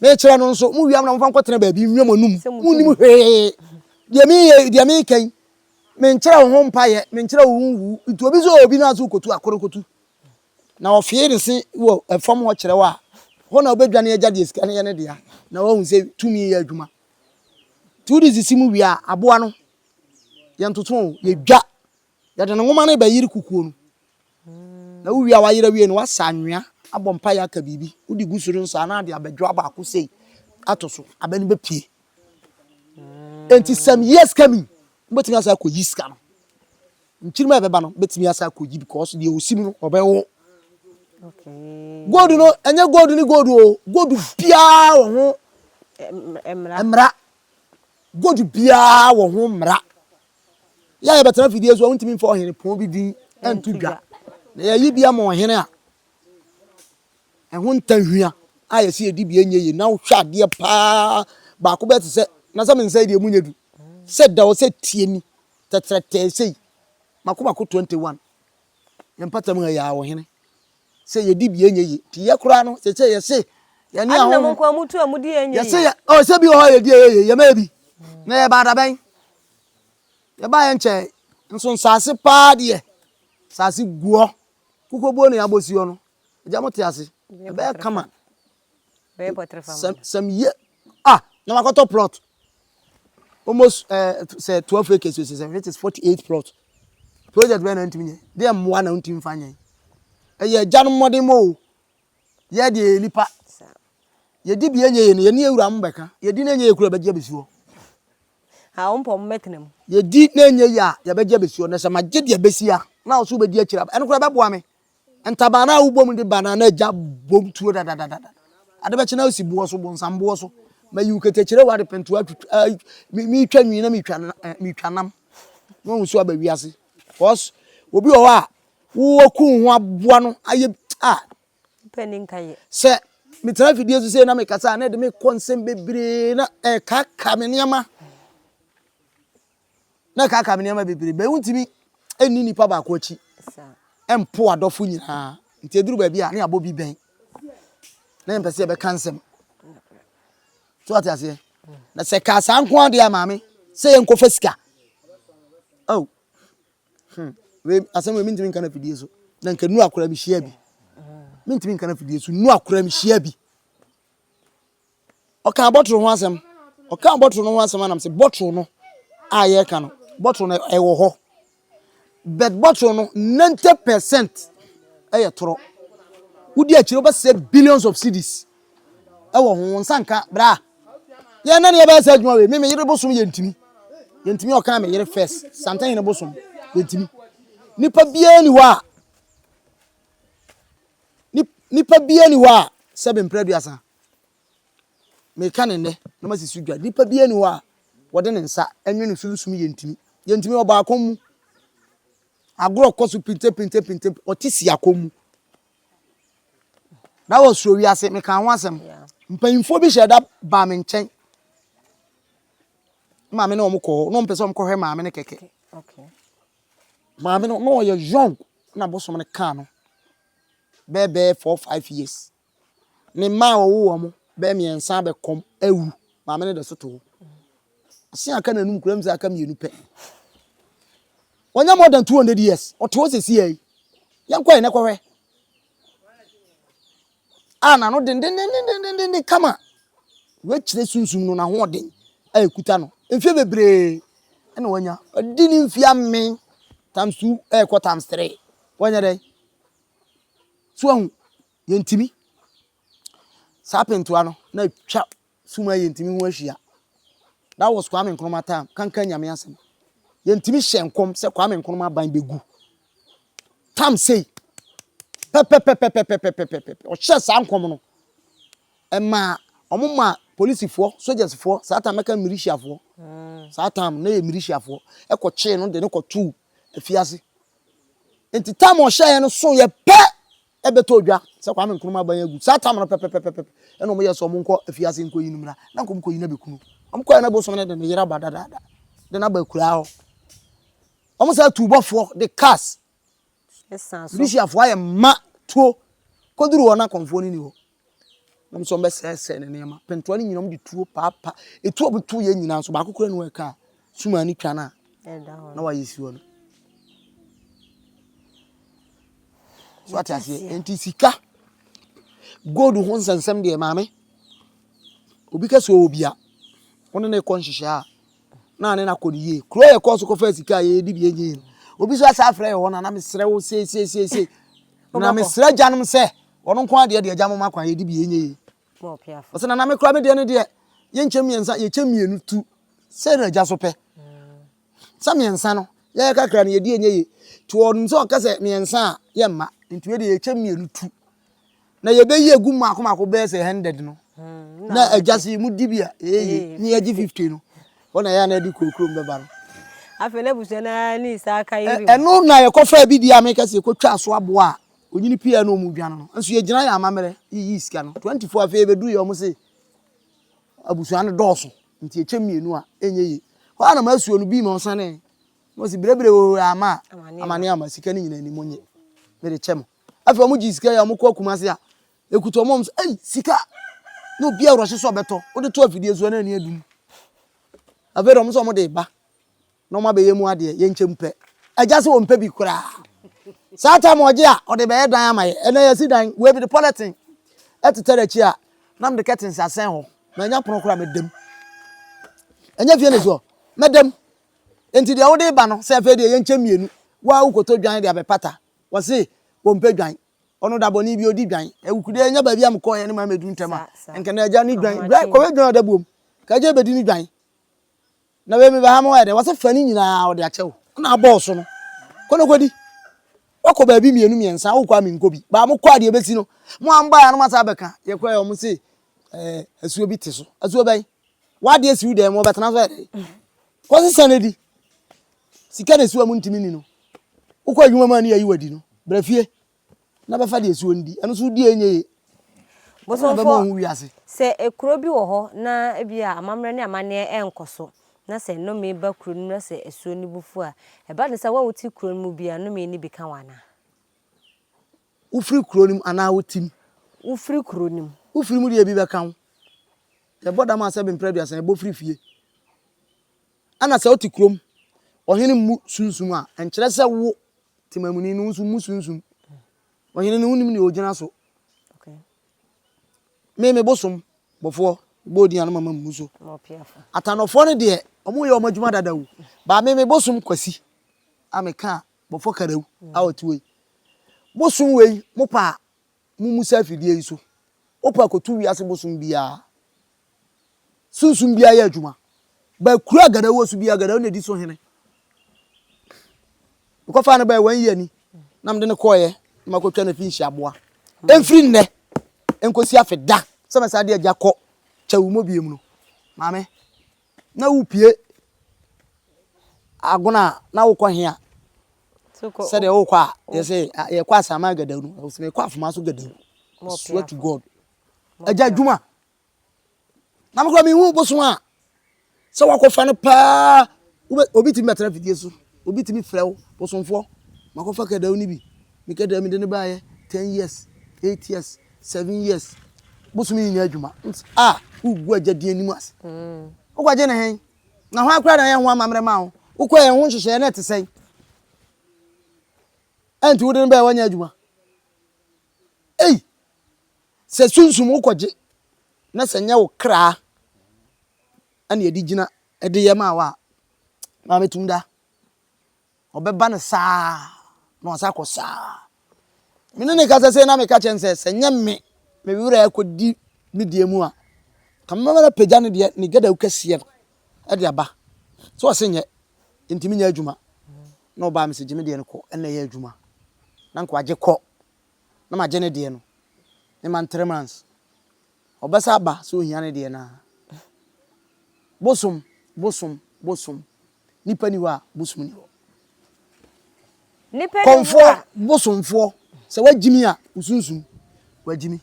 Mekyerɛ no nso, mo wie a na momfa nkɔtena baabi nwie mo anum. Monnim hwee. Deɛ meyɛ, deɛ meka yi, menkyerɛ wo ho mpaeɛ, menkyerɛ wo ho nwu. Nti obi sɛ obi no ase wokɔtu akoro kɔtu. Na ɔfee ne se wɔ fam hɔ kyerɛ wo a, hɔ na wobɛdwane agya deɛ sika no yɛ ne dea, na woahu sɛ tumi yɛ adwuma. Nti wode sisi mu wie a, aboa no, yɛntoto o, yɛdwa. Yɛde ne nwoma no bɛyere kukuo no. Na wowie a wayere awie no, woasa anwea abɔ mpaeɛ aka biribi. Wode gu so no nso a, na ade abɛdwoa baako sei ato so, abɛ no bɛpue. Enti some years coming, wobɛtumi asa akɔyi sika no. Nkyirima a ɛbɛba no bɛtumi asa akɔyi because deɛ ɔsi mu no ɔbɛwo. Gold no, ɛnyɛ gold ne gold o, gold biara wɔ ho mmara. Gold biara wɔ ho mmara. Yɛ a yɛbɛtena fidie so a, wontumi mfa ɔhene pɔn bi din nto dwa. Na yɛyi bi ama ɔhene a, ɛho ntahwia a yɛsi yɛdi bi ɛnyɛ yie na wohwɛ adeɛ paa baako bɛyɛ te sɛ na sɛ me nsa yi deɛ mu nyɛ du sɛ da hɔ sɛ tie ni tɛtrɛtɛɛ sei mako mako 21 yɛn mpata mu ha yɛ a ɔhene sɛ yɛdi bi ɛnyɛ yie nti yɛ koraa no sɛ sɛ yɛse yɛne ahoho yɛse yɛ ɔ sɛ bi wɔ hɔ a yɛdi ɛyɛ yie yɛma yɛ bi na yɛba adabɛn yɛba yɛ nkyɛn nso nsaase paa deɛ saase guɔ kukobuo na yɛabɔ si hɔ no agya mo te ase ɛbɛyɛ kama sɛm yie ah na wakɔtɔ plot almost eh, sɛ 12 acres o sɛ which is 48 plot project bɛyɛ na ntumi nyɛ deɛ mmoa na ntumi fa nyɛ ɛyɛ agya no mmɔden mo o yɛ deɛ yɛ nipa yɛdi bi ɛnyɛ yɛ no yɛne awura mo bɛka yɛdi na ɛnyɛ yɛ kura bɛgye abɛsi hɔ Ha wo mpɔ mmɛtena mu. Yɛdi na ɛnyɛ yie a, yɛbɛgye abɛsi hɔ. Na sɛ magye deɛ ɛbɛsi a, na wo nso wobɛdi akyire aba. Ɛno koraa ɛbɛboa me. Ntaban no a wobɔ mu de ba no a, na agya bom tuo dadadadada. Ade bɛkye na wosi boɔ so, bonsam boɔ so. Mayi wo ketekyere wɔ ade pentoa atwitwa, metwa nwi na metwa, metwa nam. Na wahu so aba wiase. Because obi wɔ hɔ a, wowɔ ku ho aboa no ayɛ a, Sɛ metena afidie so sei na mekasa a, na ɛde me kɔ nsɛm bebree na ɛkaka me nneɛma. Na ɛkaka me nneɛma bebree. Bɛn wontumi nni nipa baako akyi mpo adɔfo nyinaa. Nti eduru baabi a ne abɔ bi bɛn. Na yɛmpɛ sɛ yɛbɛka nsɛm. So ate aseɛ? Na sɛ kaa saa nko adeɛ a maame sɛ yɛnkɔfa sika. Oh. Hmm. Wei asɛm wei mentumi nka no afidie so. Na nka nu akora mehyia bi. Mentumi nka no afidie so. Nu akora mehyia bi. Ɔka bɔtoro ho asɛm. Ɔka bɔtoro no ho asɛm anam sɛ bɔtoro no a yɛreka no, bɔtoro no ɛwɔ hɔ. But bɔtoro no 90% ɛyɛ torɔ. Wodi akyire wobɛsɛ billions of cedis. Ɛwɔ ho wo nsa nka bra. Yɛn na ne yɛbɛyɛ saa adwuma wei. Me me yere bosom yɛntumi. Yɛntumi ɔka me yere first. Santahene bosom yɛntumi. Nipa biara ni hɔ a nipa biara ni hɔ a sɛbe mpere aduasa. Meka ne nnɛ na masi so dwa. Nipa biara ni hɔ a wɔde ne nsa ɛnwene sunsum yɛntumi. Yɛntumi ɔbɔ akɔm mu. Agorɔ kɔ so pinte pinte pinte ɔte si akɔm mu. Na wɔ suro wiase mekaa ho asɛm. Mpanyimfoɔ bi hyɛ da baa me nkyɛn. Maame ne wɔn kɔ hɔ. Na wɔn pɛ sɛ wɔn kɔhwɛ maame no kɛkɛ. Maame no na ɔyɛ young na bosom no kaa no bɛyɛ bɛyɛ 4, 5 years. Ne mma a wɔwo wɔn bɛyɛ mmiɛnsa abɛkɔm awu. Maame no de so to hɔ. Ase aka n'anum kura mu sɛ aka mmienu pɛ. Wɔnyɛ more than 200 years. Ɔte hɔ sɛsi yɛ yi. Yɛn kɔ yɛn kɔhwɛ. A n'ano dendendendendenden kama. Wɔakyerɛ sunsum no n'ahoɔden a ekuta no. Mfie bebree ɛna wanya. Ɔdi ne mfie amen times two ɛrekɔ times three. Wɔnyɛ dɛ. So ahu yɛntumi. Saa pentoa no na atwa sum a yɛntumi ho ahyia. That was Kwame Nkrumah time. Kankan Nyame asɛm. Yɛntumi hyɛ nkɔm sɛ Kwame Nkrumah ban bɛgu. Tam sei. Pɛpɛpɛpɛpɛpɛpɛpɛ. Ɔhyɛ saa nkɔm no. Ɛmaa ɔmo ma polisifoɔ, sogyasfoɔ, saa time mɛka militiafoɔ. Saa time na yɛ militiafoɔ. Ɛkɔkyee no de no kɔtoo afiase. Nti time ɔhyɛeɛ no so yɛ pɛ ɛbɛtɔ odwa sɛ Kwame Nkrumah ban agu. Saa time no pɛpɛpɛpɛpɛ ɛna ɔmo yɛ sɛ ɔmo nkɔ afiase nkɔyi no mmra. Na nka ɔmo kɔyi no abɛku no. Ɔmo kɔɛ no bosom no de ne yere aba dadaada. De no aba akuraa hɔ. Wɔn saa tu bɔfoɔ de cars. Militiafoɔ ayɛ ma tuo kɔduru hɔ na kɔnfoɔ no ni hɔ. Wɔn nso wɔbɛsɛɛsɛɛ ne nneɛma. Pentoa no nyinaa wɔde tuo paapa. Etuo a wɔto yɛ nyinaa nso baako kura ne hɔ ɛka a suma ne twa no a na wayɛ si hɔ no. So ate aseɛ nti sika gold ho nsɛnsɛm deɛ maame obi kɛ sɛ ɔwɔ bi a wɔne ne kɔ nhyehyɛ a na ne nakɔ ne yie kuro yɛ kɔɔ so kɔfa sika a yɛdi bi ɛnyɛ yie obi so asa afrɛ yɛ hɔ na na mesrɛ wo sei sei sei sei na mesrɛ agyanom sɛ ɔno nko adeɛ deɛ agya mo ma kwan yɛdi bi ɛnyɛ yie ɔsɛ nana me kora me deɛ no deɛ yɛnkyɛ mmiɛnsa yɛkyɛ mmienu tu sɛ na agya so pɛ sɛ mmiɛnsa no yɛyɛ kakra no yɛdi ɛnyɛ yie nti ɔnim sɛ ɔka sɛ mmiɛnsa a yɛmma nti wei deɛ yɛkyɛ mmienu tu na yɛbɛyi agu mmaako mmaako bɛyɛ sɛ hundred no hmm, na agya se mu di bi a ɛyɛ ne yɛgye fifty no hɔ na ɛyɛ na ɛde kurokurom bɛba no. Afei na abusua no ara ne saa ka yiri mu. Ɛno na yɛkɔfaa bi di a meka sɛ yɛkɔtwa so aboa a onyini pii a na ɔmu dwane no nso yɛgyina yɛ amammerɛ yiyi sika no 24 afei yɛbɛduru yɛ ɔmo se abusua no dɔɔso nti yɛkyɛ mmienu a ɛnyɛ yie hɔ a na masuo no bi ma ɔsane na ɔsi berebere wɔ ama amane ama sika no nyina ni mo nye mede kyɛ mo Afei wɔn gye sika yi a wɔn kɔ Kumasi a ekuta wɔn sɛ ɛyi sika na obi a wɔhyɛ so ɔbɛtɔ wode to afidie so na ani adum. Afei de wɔn sɛ wɔn de ba na wɔn abɛyɛ mu adeɛ yɛn nkyɛn pɛ. Agya sɛ wɔn pɛ bi koraa. Saa tam ɔgye a ɔde bɛyɛ dan ama yɛ ɛnna yɛsi dan wei bi de pɔlɛtin ɛtetɛ n'akyi a na mede curtains asɛn hɔ na ɛnya pono koraa mɛdam. Ɛnyɛ fie na esi hɔ mɛdam. Nti deɛ wode ba no sɛ afei deɛ yɛnkyɛ mmienu wo a wokɔtɔ dwan de abɛpata Wɔse wɔmpɛ dwan. Ɔno da bɔne bi ɔdi dwan. Awukudeɛ ɛnyɛ baabi a mekɔɔyɛ ne maa mɛduru ntɛm a. Nka na agya ne dwan. Dwan kɔhwɛ dwan ɔda buom. Ka agya bɛdi ne dwan. Na wei meba ha ma wayɛ dɛ. Wɔse fa ne nyinaa ɔde akyɛ wo. Ɛna abɔɔ so no. Kɔ na kɔdi. Wakɔ baabi mmienu mmiɛnsa wokɔ a menkɔ bi. Baa mokɔ a deɛ ɛbɛsi no. Mo a mobaeɛ a no moasa abɛka. Yɛkɔɛ wɔn se ɛɛ asuo bi te so. Asuo bɛn? W'adeɛ si wo dan mu ɔbɛtena so ayɛ dɛ. Kɔsesa no di. Sika na esi hɔ a muntumi nni no. Wokɔ adwuma mu a ne yɛayi wo adi no, bra fie na bɛfa deɛ esi hɔ no di. Ɛno nso wodi a ɛnyɛ yie. Ɛno na ɛbɛma Bosomfoɔ, woahu wiase. sɛ ekuro bi wɔ hɔ na ebia amammerɛ ne amanneɛ nkɔ so, na sɛ nnome ba kuro no mu na sɛ asuo no bo fu a, ɛba no sɛ wo a wote kuro no mu biara nnome no bi ka wo anaa? Wofiri kuro no mu anaa wote mu? Wofiri kuro no mu. Wofiri mu deɛ ebi bɛka wo. Yɛbɔ dam a sɛbe mprɛ aduasa yɛbɔ firi fie. Ɛna sɛ wote kurom, ɔhene mmu sunsum a, ɛnkyerɛ sɛ wo temamuni no nso mmu sunsum. Ɔhene no wonim nea ogyina so. Me me bosom bɔfoɔ bɔ odin a no mama mmu so. Atanɔfoɔ no deɛ wɔn yɛ wɔn adwuma dada o. Ba me me bosom kwasi a meka bɔfoɔ karawu a ɔte wei. Bosom wei mo pa a mo musa afidie yi so. Wopɛ kɔtu wiase bosom biara. Sunsum biara yɛ adwuma. Ba kuro a Gadawu wɔ so biara, Gadawu na ɛdi so hene. Mekɔfaa no bɛyɛ one year ni na mede no kɔɔeɛ na makɔtwa no afi nhyiaboa. Ɛmfiri nnɛ nkɔsi afe da sɛ mɛsa de agya kɔ kyɛw mu biem no. Maame, na wopie agona a na wokɔ he a sɛdeɛ wokɔ a yɛsɛ yɛkɔ asaman Gadawu no, mekɔ afoma so Gadawu. I swear to God. Agya adwuma Na me koraa menhu bosom a sɛ wakɔfa no paa obi tumi bɛtena fidie so obi tumi frɛ wo bosomfoɔ makɔfa kadaw no bi me kadaw mede no baayɛ 10 years 8 years 7 years bosom yi nyɛ adwuma a wogu agya din anim ase mm. wokɔgye ne hen na hwan koraa na ɛyɛ ho amammerɛ ma wo wokɔ yɛn ho nhyehyɛeɛ na ɛte sɛn ɛnti wode no bɛyɛ wanyɛ adwuma ei Sɛ sunsum wokɔgye na sɛ nyɛ wo kra na yɛde gyina de yɛ maa wo a, maame tum da. Ɔbɛba no saa na wasan akɔ saa. Me ne ne kasa sei na meka kyerɛ no sɛ sɛ nyɛ me me werɛ akɔdi ne deɛ mu a, ka mɛma no apagya ne deɛ ne gadawu kɛseɛ no de aba. Sɛ ɔse nyɛ, nti menyɛ adwuma. Na ɔbaa me sɛ gye me deɛ no kɔ ɛna ɛyɛ adwuma. Na nka wagye kɔ. na magye ne deɛ no, ne man tremans. Ɔbɛsa aba sɛ ohia ne deɛ no a. Bosom, bosom, bosom. Nipa ni hɔ a, bosom ni hɔ. Nipa ni hɔ Kɔmfoɔ, a. bosomfoɔ, sɛ wagyimi a, wo sunsum, wagyimi.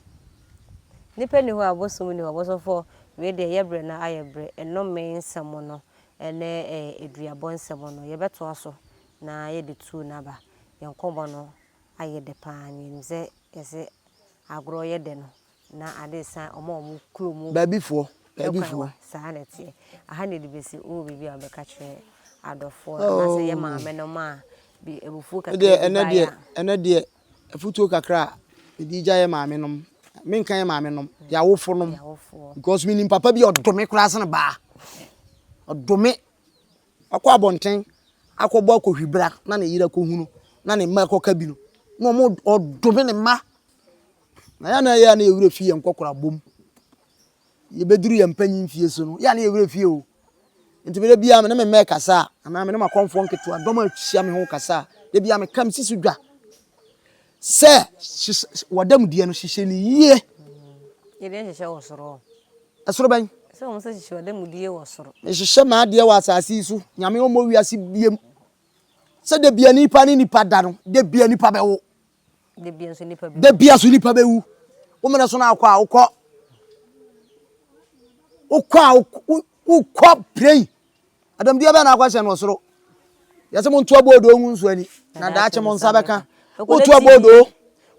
Nipa ni hɔ a, bosom ni hɔ. Bosomfoɔ, wei deɛ yɛ brɛ no ayɛ brɛ. Nnome nsɛm no ne aduabɔ nsɛm no, yɛbɛtoa so. na yɛde tuo no aba. Yɛn nkɔmmɔ no ayɛ dɛ pa ara. Yɛnim sɛ yɛse agorɔ yɛ dɛ no, na ade resa wɔn a wɔn kuro mu. Baabifoɔ, baabifoɔ. Saa na ɛteɛ. Aha na yɛde bɛsi. Wowɔ biribi a wobɛka kyerɛ adɔfoɔ anaasɛ yɛ maame nom a bi abufuo kakra bi baeɛ a? Ɛnɛ deɛ, afutuo kakra a mede gya yɛ maame nom, menka yɛ maame nom, yɛ awofo nom. Because menim papa bi a ɔdome koraa sene baa. Ɔdome. Wakɔ abɔnten akɔbɔ akɔhwibra na ne yere akɔhunu na ne mma akɔka bi no, na ɔmo ɔdome ne mma. Na yɛ na yɛ a na yɛ werɛ fi yɛn nkɔkora bom. Yɛbɛduru yɛn mpanyin mfie so no, yɛ a na yɛ werɛ fi o. Nti me da biara me ne me mma ɛkasa a, anaa me ne m'akɔmfoɔ nketewa dɔm a ahyia me ho kasa a, da biara meka mesi so dwa sɛ w'adamudeɛ no hyehyɛ no yie. Yɛdeɛ nhyehyɛ wɔ soro. Ɛsoro bɛn? Sɛ wɔn sɛ hyehyɛ w'adamudeɛ wɔ soro. Mehyehyɛ m'adeɛ wɔ asase yi so, Nyame ɔmmɔ wiase biem. Sɛ da bia nipa ne nipa da no, da bia nipa bɛwo. Da bia nso nipa bɛwu. Da bia nso nipa bɛwu. Wo mene so na akɔ a wokɔ. Wokɔ a wokɔ prɛyi. Adamdeɛ bɛn na akɔhyɛ no wɔ soro? Yɛsɛ monto aboodoo ngu nsuo ani na daakye mo nsa bɛka. Woto aboodoo,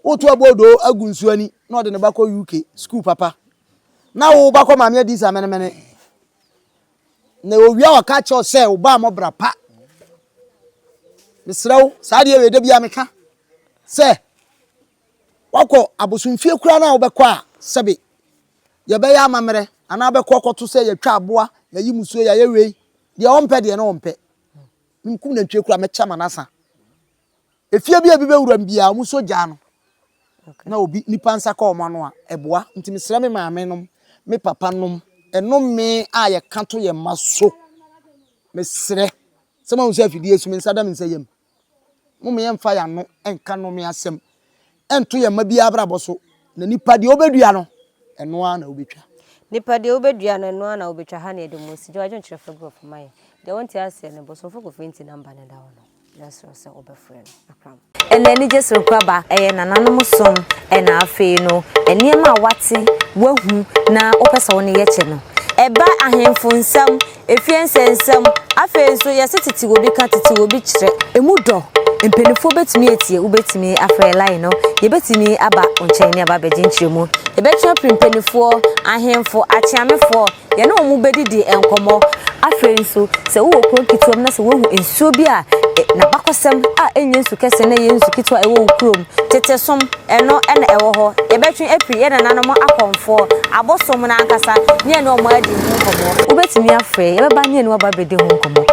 woto aboodoo agu nsuo ani na ɔde ne ba kɔ UK sukuu papa. Na wo ba kɔ maame adi sa menemene. Na owia ɔka kyerɛ sɛ wo ba mmɔ bra pa. Mesrɛ wo, saa deɛ wei da biara meka sɛ wakɔ abosomfie koraa no a wobɛkɔ a sɛbe yɛbɛyɛ amammerɛ anaa bɛkɔ akɔto sɛ yɛtwa aboa, yɛyi musuo, yɛayɛ wei. Deɛ ɔmpɛ deɛ na ɔmpɛ. Menkum nantwie koraa mɛkyɛ ma no asa. Efie bi a ebi bɛwura mu biara, wɔn nso gyaa no. Na obi nipa nsa kɔ wɔn ano a, ɛboa. Nti mesrɛ me maame nom, me papa nom, ɛnome a yɛka to yɛn mma so. Mesrɛ sɛ moahu sɛ afidie so me nsa da me nsa yam. Mom yɛmfa yɛn ano nka nnome asɛm nto yɛn mma biara abrabɔ so, na nipa deɛ wobɛdua no, ɛno ara na wobɛtwa. Nipa deɛ wobɛdua no, ɛno ara na wobɛtwa. Ha na yɛde mo si. Gye w'adwenkyerɛ fa gu fam ma yɛn. Deɛ wonte aseɛ no, Bosomfo Kofi nti number no da hɔ no, yɛsrɛ wo sɛ wobɛfrɛ no. Akram. Ɛna anigye soronko aba, ɛyɛ nananom som, ɛna afei no nneɛma a woate, woahu na wopɛ sɛ wo ne yɛ kyɛ no. Ɛba ahemfo nsam, efie nsɛnsɛm, afei nso yɛse tete obi ka, tete obi kyerɛ. Emu dɔ, mpanimfoɔ bɛtumi atie, wobɛtumi afrɛ line no, yɛbɛtumi aba wo nkyɛn ne aba abɛgye nkyerɛmu. Yɛbɛtwe apiri mpanimfoɔ, ahemfo, akyeamefoɔ, Yɛne wɔn bɛdidi nkɔmmɔ. Afei nso, sɛ wowɔ kuro nketewa mu na sɛ woahu nsuo bi a n'abakɔsɛm a ɛnyɛ nsu kɛse na ɛyɛ nsu ketewa a ɛwɔ wo kurom, tete som, ɛno na ɛwɔ hɔ. Yɛbɛtwe afiri yɛn nananom akɔmfoɔ, abosom no ankasa, ne yɛne wɔn adi ho nkɔmmɔ. Wobɛtumi afrɛ, yɛbɛba ne yɛne wo aba abɛdi ho nkɔmmɔ.